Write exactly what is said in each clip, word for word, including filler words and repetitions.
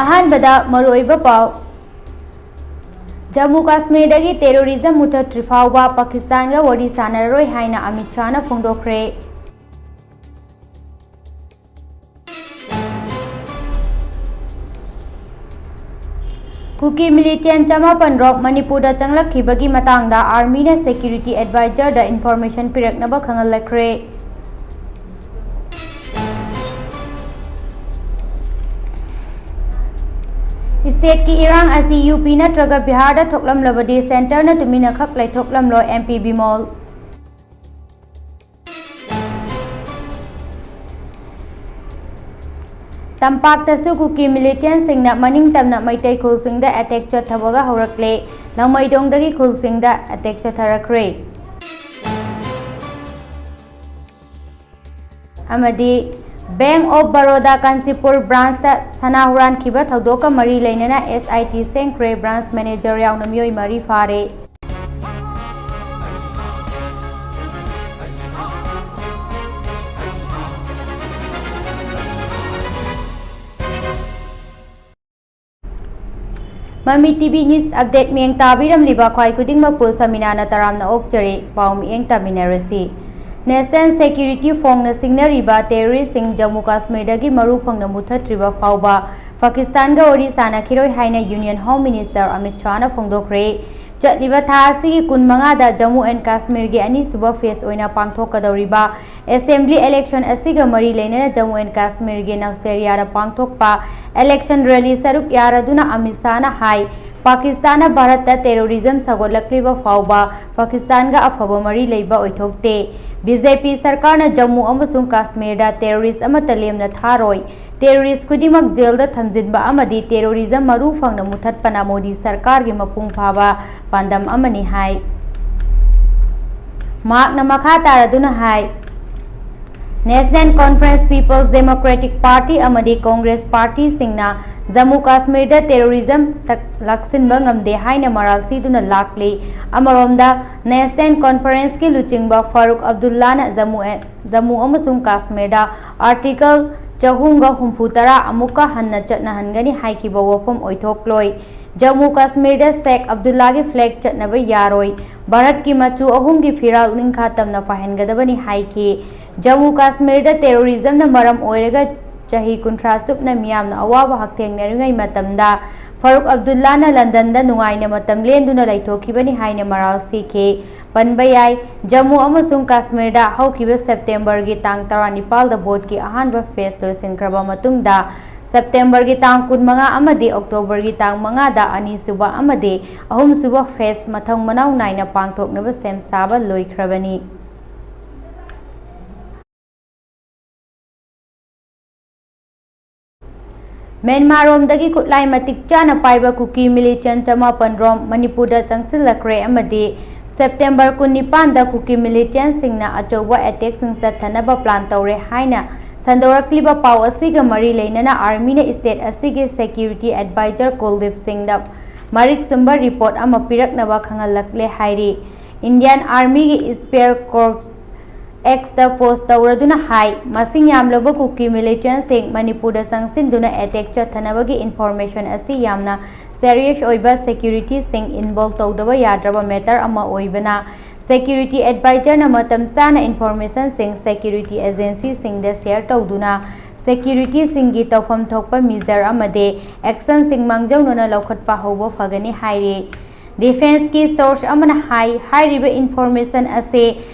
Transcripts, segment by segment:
ꯑꯍꯥꯟꯕꯗ ꯃꯔꯨꯑꯣꯏꯕ ꯄꯥꯎ꯫ ꯖꯝꯃꯨ ꯀꯥꯁꯃꯤꯔꯗꯒꯤ terrorism ꯃꯨꯊꯠꯇ꯭ꯔꯤ ꯐꯥꯎꯕ ꯄꯥꯀꯤꯁꯇꯥꯟꯒ ꯋꯥꯔꯤ ꯁꯥꯟꯅꯔꯔꯣꯏ ꯍꯥꯏꯅ ꯑꯃꯤꯠ ꯁꯥꯍꯅ ꯐꯣꯡꯗꯣꯛꯈ꯭ꯔꯦ꯫ ꯀꯨꯀꯤ militant ꯆꯃꯥꯄꯟ ꯔꯣꯝ ꯃꯅꯤꯄꯨꯔꯗ ꯆꯪꯂꯛꯈꯤꯕꯒꯤ ꯃꯇꯥꯡꯗ armyꯅ security advisorꯗ information ꯄꯤꯔꯛꯅꯕ ꯈꯪꯍꯜꯂꯛꯈ꯭ꯔꯦ꯫ Stateꯀꯤ ꯏꯔꯥꯡ ꯑꯁꯤ UP ꯅꯠꯇ꯭ꯔꯒ ꯕꯤꯍꯥꯔꯗ ꯊꯣꯛꯂꯝꯂꯕꯗꯤ centreꯅ ꯇꯨꯃꯤꯟꯅꯈꯛ ꯂꯩꯊꯣꯛꯂꯝꯂꯣꯏ, MP ꯕꯤꯃꯣꯜ꯫ ꯇꯝꯄꯥꯛꯇꯁꯨ ꯀꯨꯀꯤ militantꯁꯤꯡꯅ ꯃꯅꯤꯡ ꯇꯝꯅ ꯃꯩꯇꯩ ꯈꯨꯜꯁꯤꯡꯗ attack ꯆꯠꯊꯕꯒ ꯍꯧꯔꯛꯂꯦ꯫ ꯂꯥꯡꯃꯩꯗꯣꯡꯗꯒꯤ ꯈꯨꯜꯁꯤꯡꯗ attack ꯆꯠꯊꯔꯛꯈ꯭ꯔꯦ꯫ ꯑꯃꯗꯤ Bank of Baroda ꯀꯥꯟꯆꯤꯄꯨꯔ branchꯇ ꯁꯅꯥ ꯍꯨꯔꯥꯟꯈꯤꯕ ꯊꯧꯗꯣꯛꯀ ꯃꯔꯤ ꯂꯩꯅꯅ SIT ꯁꯦꯝꯈ꯭ꯔꯦ, branch manager ꯌꯥꯎꯅ ꯃꯤꯑꯣꯏ ꯃꯔꯤ ꯐꯥꯔꯦ꯫ ꯃꯃꯤ TV news update ꯃꯤꯠꯌꯦꯡ ꯇꯥꯕꯤꯔꯝꯂꯤꯕ ꯈ꯭ꯋꯥꯏ ꯈꯨꯗꯤꯡꯃꯛꯄꯨ ꯁꯃꯤꯅꯥꯅ ꯇꯔꯥꯝꯅ ꯑꯣꯛꯆꯔꯤ꯫ ꯄꯥꯎ ꯃꯤꯠꯌꯦꯡ ꯇꯥꯃꯤꯟꯅꯔꯁꯤ꯫ National Security ꯐꯣꯡꯅ ꯁꯤꯡꯅꯔꯤꯕ terroristꯁꯤꯡ ꯖꯝꯃꯨ ꯀꯥꯁꯃꯤꯔꯗꯒꯤ ꯃꯔꯨ ꯐꯪꯅ ꯃꯨꯊꯠꯇ꯭ꯔꯤꯕ ꯐꯥꯎꯕ ꯄꯥꯀꯤꯁꯇꯥꯟꯒ ꯋꯥꯔꯤ ꯁꯥꯟꯅꯈꯤꯔꯣꯏ ꯍꯥꯏꯅ Union Home Minister ꯑꯃꯤꯠ ꯁꯥꯍꯅ ꯐꯣꯡꯗꯣꯛꯈ꯭ꯔꯦ꯫ ꯆꯠꯂꯤꯕ ꯊꯥ ꯑꯁꯤꯒꯤ ꯀꯨꯟꯃꯉꯥꯗ ꯖꯝꯃꯨ and ꯀꯥꯁꯃꯤꯔꯒꯤ ꯑꯅꯤꯁꯨꯕ phase ꯑꯣꯏꯅ ꯄꯥꯡꯊꯣꯛꯀꯗꯧꯔꯤꯕ assembly election ꯑꯁꯤꯒ ꯃꯔꯤ ꯂꯩꯅꯅ ꯖꯝꯃꯨ and ꯀꯥꯁꯃꯤꯔꯒꯤ ꯅꯧꯁꯦꯔꯤꯌꯥꯗ ꯄꯥꯡꯊꯣꯛꯄ election rally ꯁꯔꯨꯛ ꯌꯥꯔꯗꯨꯅ ꯑꯃꯤꯠ ꯁꯥꯍꯅ ꯍꯥꯏ, ꯄꯥꯀꯤꯁꯇꯥꯟꯅ ꯚꯥꯔꯠꯇ terrorism ꯁꯧꯒꯠꯂꯛꯂꯤꯕ ꯐꯥꯎꯕ ꯄꯥꯀꯤꯁꯇꯥꯟꯒ ꯑꯐꯕ ꯃꯔꯤ ꯂꯩꯕ ꯑꯣꯏꯊꯣꯛꯇꯦ꯫ BJP ꯁꯔꯀꯥꯔꯅ ꯖꯝꯃꯨ ꯑꯃꯁꯨꯡ ꯀꯥꯁꯃꯤꯔꯗ terrorist ꯑꯃꯠꯇ ꯂꯦꯝꯅ ꯊꯥꯔꯣꯏ꯫ Terrorist ꯈꯨꯗꯤꯡꯃꯛ jailꯗ ꯊꯝꯖꯤꯟꯕ ꯑꯃꯗꯤ terrorism ꯃꯔꯨ ꯐꯪꯅ ꯃꯨꯊꯠꯄꯅ ꯃꯣꯗꯤ ꯁꯔꯀꯥꯔꯒꯤ ꯃꯄꯨꯡ ꯐꯥꯕ ꯄꯥꯟꯗꯝ ꯑꯃꯅꯤ ꯍꯥꯏ꯫ ꯃꯍꯥꯛꯅ ꯃꯈꯥ ꯇꯥꯔꯗꯨꯅ ꯍꯥꯏ, National Conference, People's Democratic Party ꯑꯃꯗꯤ Congress partyꯁꯤꯡꯅ ꯖꯝꯃꯨ ꯀꯥꯁꯃꯤꯔꯗ terrorism ꯇꯛ-, ꯂꯥꯛꯁꯤꯟꯕ ꯉꯝꯗꯦ ꯍꯥꯏꯅ ꯃꯔꯥꯜ ꯁꯤꯗꯨꯅ ꯂꯥꯛꯂꯤ꯫ ꯑꯃꯔꯣꯝꯗ National Conferenceꯀꯤ ꯂꯨꯆꯤꯡꯕ ꯐꯥꯔꯨꯛ ꯑꯕꯗꯨꯜꯂꯥꯅ ꯖꯝꯃꯨ ꯑꯦ-, ꯖꯝꯃꯨ ꯑꯃꯁꯨꯡ ꯀꯥꯁꯃꯤꯔꯗ Article ꯆꯍꯨꯝꯒ ꯍꯨꯝꯐꯨ ꯇꯔꯥ ꯑꯃꯨꯛꯀ ꯍꯟꯅ ꯆꯠꯅꯍꯟꯒꯅꯤ ꯍꯥꯏꯈꯤꯕ ꯋꯥꯐꯝ ꯑꯣꯏꯊꯣꯛꯂꯣꯏ꯫ ꯖꯝꯃꯨ ꯀꯥꯁꯃꯤꯔꯗ ꯁꯦꯈ ꯑꯕꯗꯨꯜꯂꯥꯒꯤ ꯐ꯭ꯂꯦꯒ ꯆꯠꯅꯕ ꯌꯥꯔꯣꯏ꯫ ꯚꯥꯔꯠꯀꯤ ꯃꯆꯨ ꯑꯍꯨꯝꯒꯤ ꯐꯤꯔꯥꯜ ꯅꯤꯡꯈꯥ ꯇꯝꯅ ꯄꯥꯏꯍꯟꯒꯗꯕꯅꯤ ꯍꯥꯏꯈꯤ꯫ ꯖꯝꯃꯨ ꯀꯥꯁꯃꯤꯔꯗ ꯇꯦꯔꯣꯔꯤꯖꯝꯅ ꯃꯔꯝ ꯑꯣꯏꯔꯒ ꯆꯍꯤ ꯀꯨꯟꯊ꯭ꯔꯥ ꯆꯨꯞꯅ ꯃꯤꯌꯥꯝꯅ ꯑꯋꯥꯕ ꯍꯛꯊꯦꯡꯅꯔꯤꯉꯩ ꯃꯇꯝꯗ ꯐꯥꯔꯨꯛ ꯑꯕꯗꯨꯜꯂꯥꯅ ꯂꯟꯗꯟꯗ ꯅꯨꯡꯉꯥꯏꯅ ꯃꯇꯝ ꯂꯦꯟꯗꯨꯅ ꯂꯩꯊꯣꯛꯈꯤꯕꯅꯤ ꯍꯥꯏꯅ ꯃꯔꯥꯜ ꯁꯤꯈꯤ꯫ ꯄꯟꯕ ꯌꯥꯏ, ꯖꯝꯃꯨ ꯑꯃꯁꯨꯡ ꯀꯥꯁꯃꯤꯔꯗ ꯍꯧꯈꯤꯕ ꯁꯦꯞꯇꯦꯝꯕꯔꯒꯤ ꯇꯥꯡ ꯇꯔꯥꯅꯤꯄꯥꯜꯗ ꯚꯣꯠꯀꯤ ꯑꯍꯥꯟꯕ ꯐꯦꯖ ꯂꯣꯏꯁꯤꯟꯈ꯭ꯔꯕ ꯃꯇꯨꯡꯗ, ꯁꯦꯞꯇꯦꯝꯕꯔꯒꯤ ꯇꯥꯡ ꯀꯨꯟꯃꯉꯥ ꯑꯃꯗꯤ ꯑꯣꯛꯇꯣꯕꯔꯒꯤ ꯇꯥꯡ ꯃꯉꯥꯗ ꯑꯅꯤꯁꯨꯕ ꯑꯃꯗꯤ ꯑꯍꯨꯝꯁꯨꯕ ꯐꯦꯖ ꯃꯊꯪ ꯃꯅꯥꯎ ꯅꯥꯏꯅ ꯄꯥꯡꯊꯣꯛꯅꯕ ꯁꯦꯝ ꯁꯥꯕ ꯂꯣꯏꯈ꯭ꯔꯕꯅꯤ꯫ ꯃ꯭ꯌꯥꯟꯃꯥꯔꯔꯣꯝꯗꯒꯤ ꯈꯨꯠꯂꯥꯏ ꯃꯇꯤꯛ ꯆꯥꯅ ꯄꯥꯏꯕ ꯀꯨꯀꯤ ꯃꯤꯂꯤꯇꯦꯟ ꯆꯃꯥꯄꯟ ꯔꯣꯝ ꯃꯅꯤꯄꯨꯔꯗ ꯆꯪꯁꯤꯜꯂꯛꯈ꯭ꯔꯦ ꯑꯃꯗꯤ ꯁꯦꯞꯇꯦꯝꯕꯔ ꯀꯨꯟꯅꯤꯄꯥꯟꯗ ꯀꯨꯀꯤ ꯃꯤꯂꯤꯇꯦꯟꯁꯤꯡꯅ ꯑꯆꯧꯕ ꯑꯦꯇꯦꯛꯁꯤꯡ ꯆꯠꯊꯅꯕ ꯄ꯭ꯂꯥꯟ ꯇꯧꯔꯦ ꯍꯥꯏꯅ ꯁꯟꯗꯣꯔꯛꯂꯤꯕ ꯄꯥꯎ ꯑꯁꯤꯒ ꯃꯔꯤ ꯂꯩꯅꯅ ꯑꯥꯔꯃꯤꯅ ꯁ꯭ꯇꯦꯠ ꯑꯁꯤꯒꯤ ꯁꯦꯀ꯭ꯌꯨꯔꯤꯇꯤ ꯑꯦꯗꯚꯥꯏꯖꯔ ꯀꯨꯜꯗꯤꯞ ꯁꯤꯡꯗ ꯃꯔꯤꯛ ꯆꯨꯝꯕ ꯔꯤꯄꯣꯔꯠ ꯑꯃ ꯄꯤꯔꯛꯅꯕ ꯈꯪꯍꯜꯂꯛꯂꯦ ꯍꯥꯏꯔꯤ꯫ ꯏꯟꯗꯤꯌꯥꯟ ꯑꯥꯔꯃꯤꯒꯤ ꯁ꯭ꯄꯦꯌꯔ ꯀꯣꯔꯞꯁ ꯑꯦꯛꯁꯇ ꯄꯣꯁ ꯇꯧꯔꯗꯨꯅ ꯍꯥꯏ, ꯃꯁꯤꯡ ꯌꯥꯝꯂꯕ ꯀꯨꯀꯤ ꯃꯤꯂꯤꯇꯦꯟꯁꯤꯡ ꯃꯅꯤꯄꯨꯔꯗ ꯆꯪꯁꯤꯟꯗꯨꯅ ꯑꯦꯇꯦꯛ ꯆꯠꯊꯅꯕꯒꯤ ꯏꯟꯐꯣꯔꯃꯦꯁꯟ ꯑꯁꯤ ꯌꯥꯝꯅ ꯁꯦꯔꯤꯌꯁ ꯑꯣꯏꯕ, ꯁꯦꯀ꯭ꯌꯨꯔꯤꯇꯤꯁꯤꯡ ꯏꯟꯚꯣꯜꯕ ꯇꯧꯗꯕ ꯌꯥꯗ꯭ꯔꯕ ꯃꯦꯇꯔ ꯑꯃ ꯑꯣꯏꯕꯅ, ꯁꯦꯀ꯭ꯌꯨꯔꯤꯇꯤ ꯑꯦꯗꯚꯥꯏꯖꯔꯅ ꯃꯇꯝ ꯆꯥꯅ ꯏꯟꯐꯣꯔꯃꯦꯁꯟꯁꯤꯡ ꯁꯦꯀ꯭ꯌꯨꯔꯤꯇꯤ ꯑꯦꯖꯦꯟꯁꯤꯁꯤꯡꯗ ꯁꯦꯌꯔ ꯇꯧꯗꯨꯅ ꯁꯦꯀ꯭ꯌꯨꯔꯤꯇꯤꯁꯤꯡꯒꯤ ꯇꯧꯐꯝ ꯊꯣꯛꯄ ꯃꯤꯖꯔ ꯑꯃꯗꯤ ꯑꯦꯛꯁꯟꯁꯤꯡ ꯃꯥꯡꯖꯧꯅꯅ ꯂꯧꯈꯠꯄ ꯍꯧꯕ ꯐꯒꯅꯤ ꯍꯥꯏꯔꯤ꯫ ꯗꯤꯐꯦꯟꯁꯀꯤ ꯁꯣꯔꯁ ꯑꯃꯅ ꯍꯥꯏ, ꯍꯥꯏꯔꯤꯕ ꯏꯟꯐꯣꯔꯃꯦꯁꯟ ꯑꯁꯤ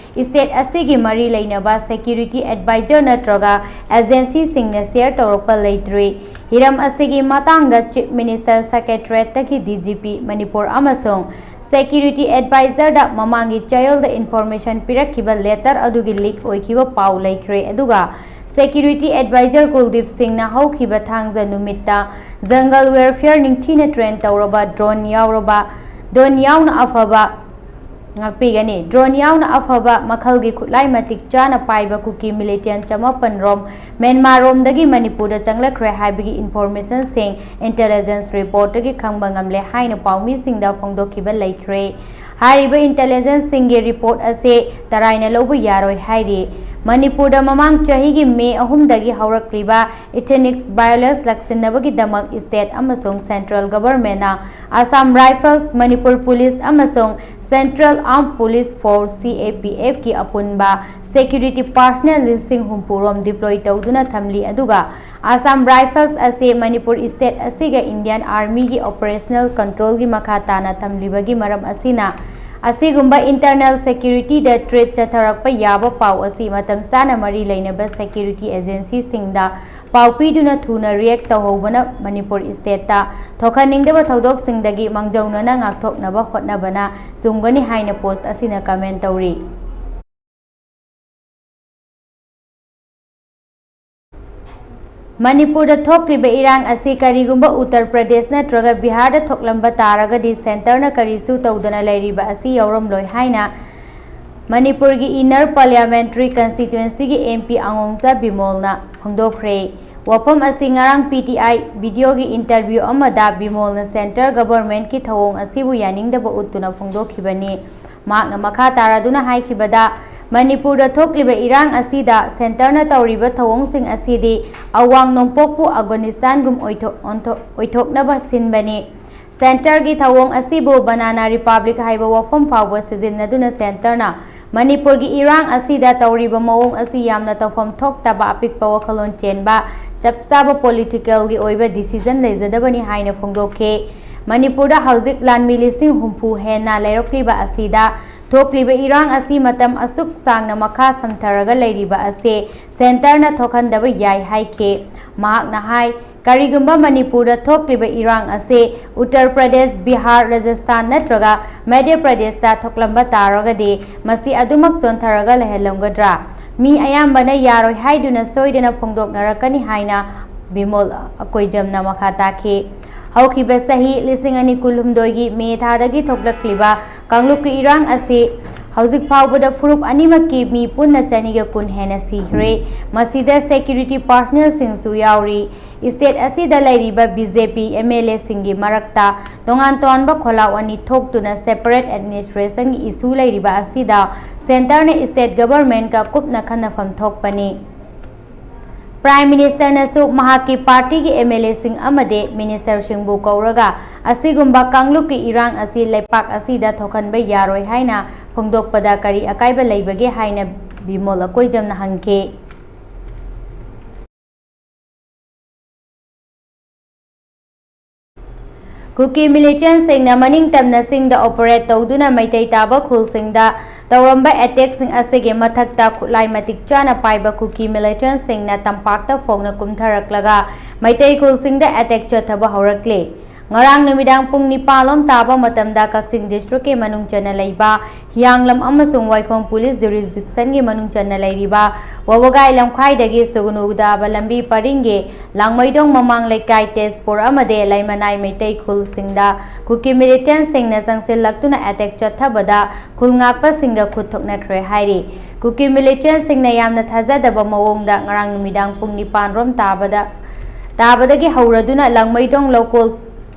ꯁ꯭ꯇꯦꯠ ꯑꯁꯤꯒꯤ ꯃꯔꯤ ꯂꯩꯅꯕ ꯁꯦꯀ꯭ꯌꯨꯔꯤꯇꯤ ꯑꯦꯗꯚꯥꯏꯖꯔ ꯅꯠꯇ꯭ꯔꯒ ꯑꯦꯖꯦꯟꯁꯤꯁꯤꯡꯅ ꯁꯦꯌꯔ ꯇꯧꯔꯛꯄ ꯂꯩꯇ꯭ꯔꯤ꯫ ꯍꯤꯔꯝ ꯑꯁꯤꯒꯤ ꯃꯇꯥꯡꯗ chief minister ꯁꯦꯀ꯭ꯔꯦꯇꯔꯤꯌꯦꯠꯇꯒꯤ D G P Manipur ꯑꯃꯁꯨꯡ ꯁꯦꯀ꯭ꯌꯨꯔꯤꯇꯤ ꯑꯦꯗꯚꯥꯏꯖꯔꯗ ꯃꯃꯥꯡꯒꯤ ꯆꯌꯣꯜꯗ ꯏꯟꯐꯣꯔꯃꯦꯁꯟ ꯄꯤꯔꯛꯈꯤꯕ ꯂꯦꯇꯔ ꯑꯗꯨꯒꯤ ꯂꯤꯛ ꯑꯣꯏꯈꯤꯕ ꯄꯥꯎ ꯂꯩꯈ꯭ꯔꯦ, ꯑꯗꯨꯒ ꯁꯦꯀ꯭ꯌꯨꯔꯤꯇꯤ ꯑꯦꯗꯚꯥꯏꯖꯔ ꯀꯨꯜꯗꯤꯞ ꯁꯤꯡꯅ ꯍꯧꯈꯤꯕ ꯊꯥꯡꯖ ꯅꯨꯃꯤꯠꯇ ꯖꯪꯒꯜ ꯋꯦꯌꯔꯐꯦꯌꯔ ꯅꯤꯡꯊꯤꯅ ꯇ꯭ꯔꯦꯟ ꯇꯧꯔꯕ ꯗ꯭ꯔꯣꯟ ꯌꯥꯎꯔꯕ, ꯗ꯭ꯔꯣꯟ ꯌꯥꯎꯅ ꯑꯐꯕ ꯉꯥꯛꯄꯤꯒꯅꯤ꯫ ꯗ꯭ꯔꯣꯟ ꯌꯥꯎꯅ ꯑꯐꯕ ꯃꯈꯜꯒꯤ ꯈꯨꯠꯂꯥꯏ ꯃꯇꯤꯛ ꯆꯥꯅ ꯄꯥꯏꯕ ꯀꯨꯀꯤ ꯃꯤꯂꯤꯇꯦꯟ ꯆꯃꯥꯄꯟ ꯔꯣꯝ ꯃ꯭ꯌꯥꯟꯃꯥꯔꯔꯣꯝꯗꯒꯤ ꯃꯅꯤꯄꯨꯔꯗ ꯆꯪꯂꯛꯈ꯭ꯔꯦ ꯍꯥꯏꯕꯒꯤ ꯏꯟꯐꯣꯔꯃꯦꯁꯟꯁꯤꯡ ꯏꯟꯇꯦꯂꯤꯖꯦꯟꯁ ꯔꯤꯄꯣꯔꯠꯇꯒꯤ ꯈꯪꯕ ꯉꯝꯂꯦ ꯍꯥꯏꯅ ꯄꯥꯎꯃꯤꯁꯤꯡꯗ ꯐꯣꯡꯗꯣꯛꯈꯤꯕ ꯂꯩꯈ꯭ꯔꯦ꯫ ꯍꯥꯏꯔꯤꯕ ꯏꯟꯇꯦꯂꯤꯖꯦꯟꯁꯁꯤꯡꯒꯤ ꯔꯤꯄꯣꯔꯠ ꯑꯁꯤ ꯇꯔꯥꯏꯅ ꯂꯧꯕ ꯌꯥꯔꯣꯏ ꯍꯥꯏꯔꯤ꯫ ꯃꯅꯤꯄꯨꯔꯗ ꯃꯃꯥꯡ ꯆꯍꯤꯒꯤ ꯃꯦ ꯑꯍꯨꯝꯗꯒꯤ ꯍꯧꯔꯛꯂꯤꯕ ethnics violence ꯂꯥꯛꯁꯤꯟꯅꯕꯒꯤꯗꯃꯛ state ꯑꯃꯁꯨꯡ central governmentꯅ Assam Rifles, Manipur Police ꯑꯃꯁꯨꯡ Central Armed Police Force, C A P F ꯀꯤ ꯑꯄꯨꯟꯕ security personnel ꯂꯤꯁꯤꯡ ꯍꯨꯝꯐꯨ ꯔꯣꯝ deploy ꯇꯧꯗꯨꯅ ꯊꯝꯂꯤ, ꯑꯗꯨꯒ Assam Rifles ꯑꯁꯤ ꯃꯅꯤꯄꯨꯔ state ꯑꯁꯤꯒ Indian Armyꯒꯤ operational controlꯒꯤ ꯃꯈꯥ ꯇꯥꯅ ꯊꯝꯂꯤꯕꯒꯤ ꯃꯔꯝ ꯑꯁꯤꯅ, ꯑꯁꯤꯒꯨꯝꯕ internal securityꯗ threat ꯆꯠꯊꯔꯛꯄ ꯌꯥꯕ ꯄꯥꯎ ꯑꯁꯤ ꯃꯇꯝ ꯆꯥꯅ ꯃꯔꯤ ꯂꯩꯅꯕ security agencyꯁꯤꯡꯗ ꯄꯥꯎ ꯄꯤꯗꯨꯅ ꯊꯨꯅ react ꯇꯧꯍꯧꯕꯅ ꯃꯅꯤꯄꯨꯔ stateꯇ ꯊꯣꯛꯍꯟꯅꯤꯡꯗꯕ ꯊꯧꯗꯣꯛꯁꯤꯡꯗꯒꯤ ꯃꯥꯡꯖꯧꯅꯅ ꯉꯥꯛꯊꯣꯛꯅꯕ ꯍꯣꯠꯅꯕꯅ ꯆꯨꯝꯒꯅꯤ ꯍꯥꯏꯅ post ꯑꯁꯤꯅ comment ꯇꯧꯔꯤ꯫ ꯃꯅꯤꯄꯨꯔꯗ ꯊꯣꯛꯂꯤꯕ ꯏꯔꯥꯡ ꯑꯁꯤ ꯀꯔꯤꯒꯨꯝꯕ ꯎꯠꯇꯔ ꯄ꯭ꯔꯗꯦꯁ ꯅꯠꯇ꯭ꯔꯒ ꯕꯤꯍꯥꯔꯗ ꯊꯣꯛꯂꯝꯕ ꯇꯥꯔꯒꯗꯤ centreꯅ ꯀꯔꯤꯁꯨ ꯇꯧꯗꯅ ꯂꯩꯔꯤꯕ ꯑꯁꯤ ꯌꯥꯎꯔꯝꯂꯣꯏ ꯍꯥꯏꯅ ꯃꯅꯤꯄꯨꯔꯒꯤ inner parliamentary constituencyꯒꯤ M P ꯑꯉꯣꯡꯆꯥ ꯕꯤꯃꯣꯜꯅ ꯐꯣꯡꯗꯣꯛꯈ꯭ꯔꯦ꯫ ꯋꯥꯐꯝ ꯑꯁꯤ ꯉꯔꯥꯡ P T I videoꯒꯤ interview ꯑꯃꯗ ꯕꯤꯃꯣꯜꯅ centre governmentꯀꯤ ꯊꯧꯑꯣꯡ ꯑꯁꯤꯕꯨ ꯌꯥꯅꯤꯡꯗꯕ ꯎꯠꯇꯨꯅ ꯐꯣꯡꯗꯣꯛꯈꯤꯕꯅꯤ꯫ ꯃꯍꯥꯛꯅ ꯃꯈꯥ ꯇꯥꯔꯗꯨꯅ ꯍꯥꯏꯈꯤꯕꯗ, ꯃꯅꯤꯄꯨꯔꯗ ꯊꯣꯛꯂꯤꯕ ꯏꯔꯥꯡ ꯑꯁꯤꯗ centreꯅ ꯇꯧꯔꯤꯕ ꯊꯧꯑꯣꯡꯁꯤꯡ ꯑꯁꯤꯗꯤ ꯑꯋꯥꯡ ꯅꯣꯡꯄꯣꯛꯄꯨ ꯑꯐꯒꯥꯅꯤꯁꯇꯥꯟꯒꯨꯝ ꯑꯣꯏꯊꯣꯛ-, ꯑꯣꯟꯊꯣꯛ-, ꯑꯣꯏꯊꯣꯛꯅꯕ ꯁꯤꯟꯕꯅꯤ꯫ Centreꯒꯤ ꯊꯧꯑꯣꯡ ꯑꯁꯤꯕꯨ banana republic ꯍꯥꯏꯕ ꯋꯥꯐꯝ ꯐꯥꯎꯕ ꯁꯤꯖꯤꯟꯅꯗꯨꯅ centreꯅ ꯃꯅꯤꯄꯨꯔꯒꯤ ꯏꯔꯥꯡ ꯑꯁꯤꯗ ꯇꯧꯔꯤꯕ ꯃꯑꯣꯡ ꯑꯁꯤ ꯌꯥꯝꯅ ꯇꯧꯐꯝ ꯊꯣꯛꯇꯕ, ꯑꯄꯤꯛꯄ ꯋꯥꯈꯜꯂꯣꯟ ꯆꯦꯟꯕ, ꯆꯞ ꯆꯥꯕ politicalꯒꯤ ꯑꯣꯏꯕ decision ꯂꯩꯖꯗꯕꯅꯤ ꯍꯥꯏꯅ ꯐꯣꯡꯗꯣꯛꯈꯤ꯫ ꯃꯅꯤꯄꯨꯔꯗ ꯍꯧꯖꯤꯛ ꯂꯥꯟꯃꯤ ꯂꯤꯁꯤꯡ ꯍꯨꯝꯐꯨ ꯍꯦꯟꯅ ꯂꯩꯔꯛꯂꯤꯕ ꯑꯁꯤꯗ ꯊꯣꯛꯂꯤꯕ ꯏꯔꯥꯡ ꯑꯁꯤ ꯃꯇꯝ ꯑꯁꯨꯛ ꯁꯥꯡꯅ ꯃꯈꯥ ꯁꯝꯊꯔꯒ ꯂꯩꯔꯤꯕ ꯑꯁꯤ centreꯅ ꯊꯣꯛꯍꯟꯗꯕ ꯌꯥꯏ ꯍꯥꯏꯈꯤ꯫ ꯃꯍꯥꯛꯅ ꯍꯥꯏ, ꯀꯔꯤꯒꯨꯝꯕ ꯃꯅꯤꯄꯨꯔꯗ ꯊꯣꯛꯂꯤꯕ ꯏꯔꯥꯡ ꯑꯁꯤ ꯎꯠꯇꯔ ꯄ꯭ꯔꯗꯦꯁ, ꯕꯤꯍꯥꯔ, ꯔꯥꯖꯁꯊꯥꯟ ꯅꯠꯇ꯭ꯔꯒ ꯃꯙ꯭ꯌ ꯄ꯭ꯔꯗꯦꯁꯇ ꯊꯣꯛꯂꯝꯕ ꯇꯥꯔꯒꯗꯤ ꯃꯁꯤ ꯑꯗꯨꯃꯛ ꯆꯣꯟꯊꯔꯒ ꯂꯩꯍꯜꯂꯝꯒꯗ꯭ꯔꯥ? ꯃꯤ ꯑꯌꯥꯝꯕꯅ ꯌꯥꯔꯣꯏ ꯍꯥꯏꯗꯨꯅ ꯁꯣꯏꯗꯅ ꯐꯣꯡꯗꯣꯛꯅꯔꯛꯀꯅꯤ ꯍꯥꯏꯅ ꯕꯤꯃꯣꯜ ꯑꯀꯣꯏꯖꯝꯅ ꯃꯈꯥ ꯇꯥꯈꯤ꯫ ꯍꯧꯈꯤꯕ ꯆꯍꯤ ꯂꯤꯁꯤꯡ ꯑꯅꯤ ꯀꯨꯟꯍꯨꯝꯗꯣꯏꯒꯤ ꯃꯦ ꯊꯥꯗꯒꯤ ꯊꯣꯛꯂꯛꯂꯤꯕ ꯀꯥꯡꯂꯨꯞꯀꯤ ꯏꯔꯥꯡ ꯑꯁꯤ ꯍꯧꯖꯤꯛ ꯐꯥꯎꯕꯗ ꯐꯨꯔꯨꯞ ꯑꯅꯤꯃꯛꯀꯤ ꯃꯤ ꯄꯨꯟꯅ ꯆꯅꯤꯒ ꯀꯨꯟ ꯍꯦꯟꯅ ꯁꯤꯈ꯭ꯔꯦ꯫ ꯃꯁꯤꯗ security personnelꯁꯤꯡꯁꯨ ꯌꯥꯎꯔꯤ꯫ State ꯑꯁꯤꯗ ꯂꯩꯔꯤꯕ B J P M L A ꯁꯤꯡꯒꯤ ꯃꯔꯛꯇ ꯇꯣꯉꯥꯟ ꯇꯣꯉꯥꯟꯕ ꯈꯣꯜꯂꯥꯎ ꯑꯅꯤ ꯊꯣꯛꯇꯨꯅ separate administration ꯒꯤ issue ꯂꯩꯔꯤꯕ ꯑꯁꯤꯗ centre ꯅ state government ꯀ ꯀꯨꯞꯅ ꯈꯟꯅꯐꯝ ꯊꯣꯛꯄꯅꯤ꯫ Prime Minister ꯅꯁꯨ ꯃꯍꯥꯛꯀꯤ party ꯒꯤ M L A ꯁꯤꯡ ꯑꯃꯗꯤ minister ꯁꯤꯡꯕꯨ ꯀꯧꯔꯒ ꯑꯁꯤꯒꯨꯝꯕ ꯀꯥꯡꯂꯨꯞꯀꯤ ꯏꯔꯥꯡ ꯑꯁꯤ ꯂꯩꯄꯥꯛ ꯑꯁꯤꯗ ꯊꯣꯛꯍꯟꯕ ꯌꯥꯔꯣꯏ ꯍꯥꯏꯅ ꯐꯣꯡꯗꯣꯛꯄꯗ ꯀꯔꯤ ꯑꯀꯥꯏꯕ ꯂꯩꯕꯒꯦ ꯍꯥꯏꯅ ꯕꯤꯃꯣꯜ ꯑꯀꯣꯏꯖꯝꯅ ꯍꯪꯈꯤ꯫ ꯀꯨꯀꯤ militant ꯁꯤꯡꯅ ꯃꯅꯤꯡ ꯇꯝꯅ ꯆꯤꯡꯗ operate ꯇꯧꯗꯨꯅ ꯃꯩꯇꯩ ꯇꯥꯕ ꯈꯨꯜꯁꯤꯡꯗ ꯇꯧꯔꯝꯕ attack ꯁꯤꯡ ꯑꯁꯤꯒꯤ ꯃꯊꯛꯇ ꯈꯨꯠꯂꯥꯏ ꯃꯇꯤꯛ ꯆꯥꯅ ꯄꯥꯏꯕ ꯀꯨꯀꯤ militant ꯁꯤꯡꯅ ꯇꯝꯄꯥꯛꯇ ꯐꯣꯡꯅ ꯀꯨꯝꯊꯔꯛꯂꯒ ꯃꯩꯇꯩ ꯈꯨꯜꯁꯤꯡꯗ attack ꯆꯠꯊꯕ ꯍꯧꯔꯛꯂꯤ꯫ ꯉꯔꯥꯡ ꯅꯨꯃꯤꯗꯥꯡ ꯄꯨꯡ ꯅꯤꯄꯥꯟ ꯂꯣꯝ ꯇꯥꯕ ꯃꯇꯝꯗ ꯀꯛꯆꯤꯡ district ꯀꯤ ꯃꯅꯨꯡ ꯆꯟꯅ ꯂꯩꯕ ꯍꯤꯌꯥꯡꯂꯝ ꯑꯃꯁꯨꯡ ꯋꯥꯏꯈꯣꯡ police jurisdiction ꯒꯤ ꯃꯅꯨꯡ ꯆꯟꯅ ꯂꯩꯔꯤꯕ ꯋꯥꯕꯒꯥꯏ ꯂꯝꯈꯥꯏꯗꯒꯤ ꯁꯨꯒꯅꯨ ꯗꯥꯕ ꯂꯝꯕꯤ ꯄꯔꯤꯡꯒꯤ ꯂꯥꯡꯃꯩꯗꯣꯡ ꯃꯃꯥꯡ ꯂꯩꯀꯥꯏ, ꯇꯦꯖꯄꯨꯔ ꯑꯃꯗꯤ ꯂꯩꯃꯅꯥꯏ ꯃꯩꯇꯩ ꯈꯨꯜꯁꯤꯡꯗ ꯀꯨꯀꯤ militant ꯁꯤꯡꯅ ꯆꯪꯁꯤꯜꯂꯛꯇꯨꯅ attack ꯆꯠꯊꯕꯗ ꯈꯨꯜ ꯉꯥꯛꯄꯁꯤꯡꯒ ꯈꯨꯠ ꯊꯣꯛꯅꯈ꯭ꯔꯦ ꯍꯥꯏꯔꯤ꯫ ꯀꯨꯀꯤ militant ꯁꯤꯡꯅ ꯌꯥꯝꯅ ꯊꯥꯖꯗꯕ ꯃꯑꯣꯡꯗ ꯉꯔꯥꯡ ꯅꯨꯃꯤꯗꯥꯡ ꯄꯨꯡ ꯅꯤꯄꯥꯟ ꯔꯣꯝ ꯇꯥꯕꯗ, ꯇꯥꯕꯗꯒꯤ ꯍꯧꯔꯗꯨꯅ ꯂꯥꯡꯃꯩꯗꯣꯡ ꯂꯧꯀꯣꯜ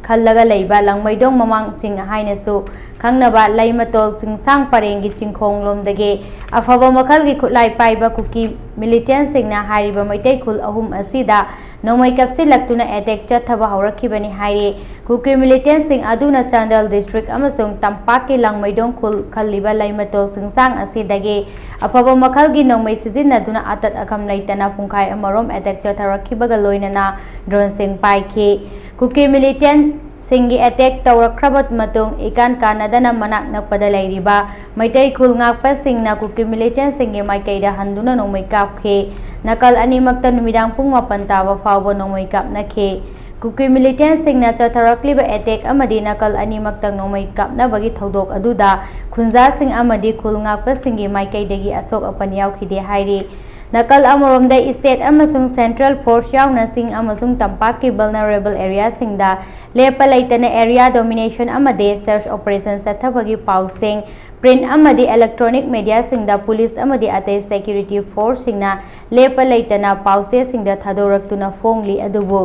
ꯈꯜꯂꯒ ꯂꯩꯕ ꯂꯥꯡꯃꯩꯗꯣꯡ ꯃꯃꯥꯡ ꯆꯤꯡ ꯍꯥꯏꯅꯁꯨ ꯈꯪꯅꯕ ꯂꯩꯃꯇꯣꯜ ꯆꯤꯡꯁꯥꯡ ꯄꯔꯦꯡꯒꯤ ꯆꯤꯡꯈꯣꯡ ꯂꯣꯝꯗꯒꯤ ꯑꯐꯕ ꯃꯈꯜꯒꯤ ꯈꯨꯠꯂꯥꯏ ꯄꯥꯏꯕ ꯀꯨꯀꯤ militant ꯁꯤꯡꯅ ꯍꯥꯏꯔꯤꯕ ꯃꯩꯇꯩ ꯈꯨꯜ ꯑꯍꯨꯝ ꯑꯁꯤꯗ ꯅꯣꯡꯃꯩ ꯀꯥꯞꯁꯤꯜꯂꯛꯇꯨꯅ attack ꯆꯠꯊꯕ ꯍꯧꯔꯛꯈꯤꯕꯅꯤ ꯍꯥꯏꯔꯤ꯫ ꯀꯨꯀꯤ militant ꯁꯤꯡ ꯑꯗꯨꯅ ꯆꯥꯟꯗꯦꯜ district ꯑꯃꯁꯨꯡ ꯇꯝꯄꯥꯛꯀꯤ ꯂꯥꯡꯃꯩꯗꯣꯡ ꯈꯨꯜ ꯈꯜꯂꯤꯕ ꯂꯩꯃꯇꯣꯜ ꯆꯤꯡꯁꯥꯡ ꯑꯁꯤꯗꯒꯤ ꯑꯐꯕ ꯃꯈꯜꯒꯤ ꯅꯣꯡꯃꯩ ꯁꯤꯖꯤꯟꯅꯗꯨꯅ ꯑꯇꯠ ꯑꯈꯝ ꯂꯩꯇꯅ ꯄꯨꯡꯈꯥꯏ ꯑꯃꯔꯣꯝ attack ꯆꯠꯊꯔꯛꯈꯤꯕꯒ ꯂꯣꯏꯅꯅ drone ꯁꯤꯡ ꯄꯥꯏꯈꯤ꯫ ꯀꯨꯀꯤ militant ꯁꯤꯡꯒꯤ attack ꯇꯧꯔꯛꯈ꯭ꯔꯕ ꯃꯇꯨꯡ ꯏꯀꯥꯟ ꯀꯥꯟꯅꯗꯅ ꯃꯅꯥꯛ ꯅꯛꯄꯗ ꯂꯩꯔꯤꯕ ꯃꯩꯇꯩ ꯈꯨꯜ ꯉꯥꯛꯄꯁꯤꯡꯅ ꯀꯨꯀꯤ militant ꯁꯤꯡꯒꯤ ꯃꯥꯏꯀꯩꯗ ꯍꯟꯗꯨꯅ ꯅꯣꯡꯃꯩ ꯀꯥꯞꯈꯤ꯫ ꯅꯥꯀꯜ ꯑꯅꯤꯃꯛꯇ ꯅꯨꯃꯤꯗꯥꯡ ꯄꯨꯡ ꯃꯥꯄꯟ ꯇꯥꯕ ꯐꯥꯎꯕ ꯅꯣꯡꯃꯩ ꯀꯥꯞꯅꯈꯤ꯫ ꯀꯨꯀꯤ militant ꯁꯤꯡꯅ ꯆꯠꯊꯔꯛꯂꯤꯕ attack ꯑꯃꯗꯤ ꯅꯥꯀꯜ ꯑꯅꯤꯃꯛꯇ ꯅꯣꯡꯃꯩ ꯀꯥꯞꯅꯕꯒꯤ ꯊꯧꯗꯣꯛ ꯑꯗꯨꯗ ꯈꯨꯟꯖꯥꯁꯤꯡ ꯑꯃꯗꯤ ꯈꯨꯜ ꯉꯥꯛꯄꯁꯤꯡꯒꯤ ꯃꯥꯏꯀꯩꯗꯒꯤ ꯑꯁꯣꯛ ꯑꯄꯟ ꯌꯥꯎꯈꯤꯗꯦ ꯍꯥꯏꯔꯤ꯫ ꯅꯥꯀꯜ ꯑꯃꯔꯣꯝꯗ, state ꯑꯃꯁꯨꯡ central force ꯌꯥꯎꯅ ꯆꯤꯡ ꯑꯃꯁꯨꯡ ꯇꯝꯄꯥꯛꯀꯤ vulnerable areaꯁꯤꯡꯗ ꯂꯦꯞꯄ ꯂꯩꯇꯅ area domination ꯑꯃꯗꯤ search operation ꯆꯠꯊꯕꯒꯤ ꯄꯥꯎꯁꯤꯡ print ꯑꯃꯗꯤ electronic mediaꯁꯤꯡꯗ police ꯑꯃꯗꯤ ꯑꯇꯩ security forceꯁꯤꯡꯅ ꯂꯦꯞꯄ ꯂꯩꯇꯅ ꯄꯥꯎꯆꯦꯁꯤꯡꯗ ꯊꯥꯗꯣꯔꯛꯇꯨꯅ ꯐꯣꯡꯂꯤ꯫ ꯑꯗꯨꯕꯨ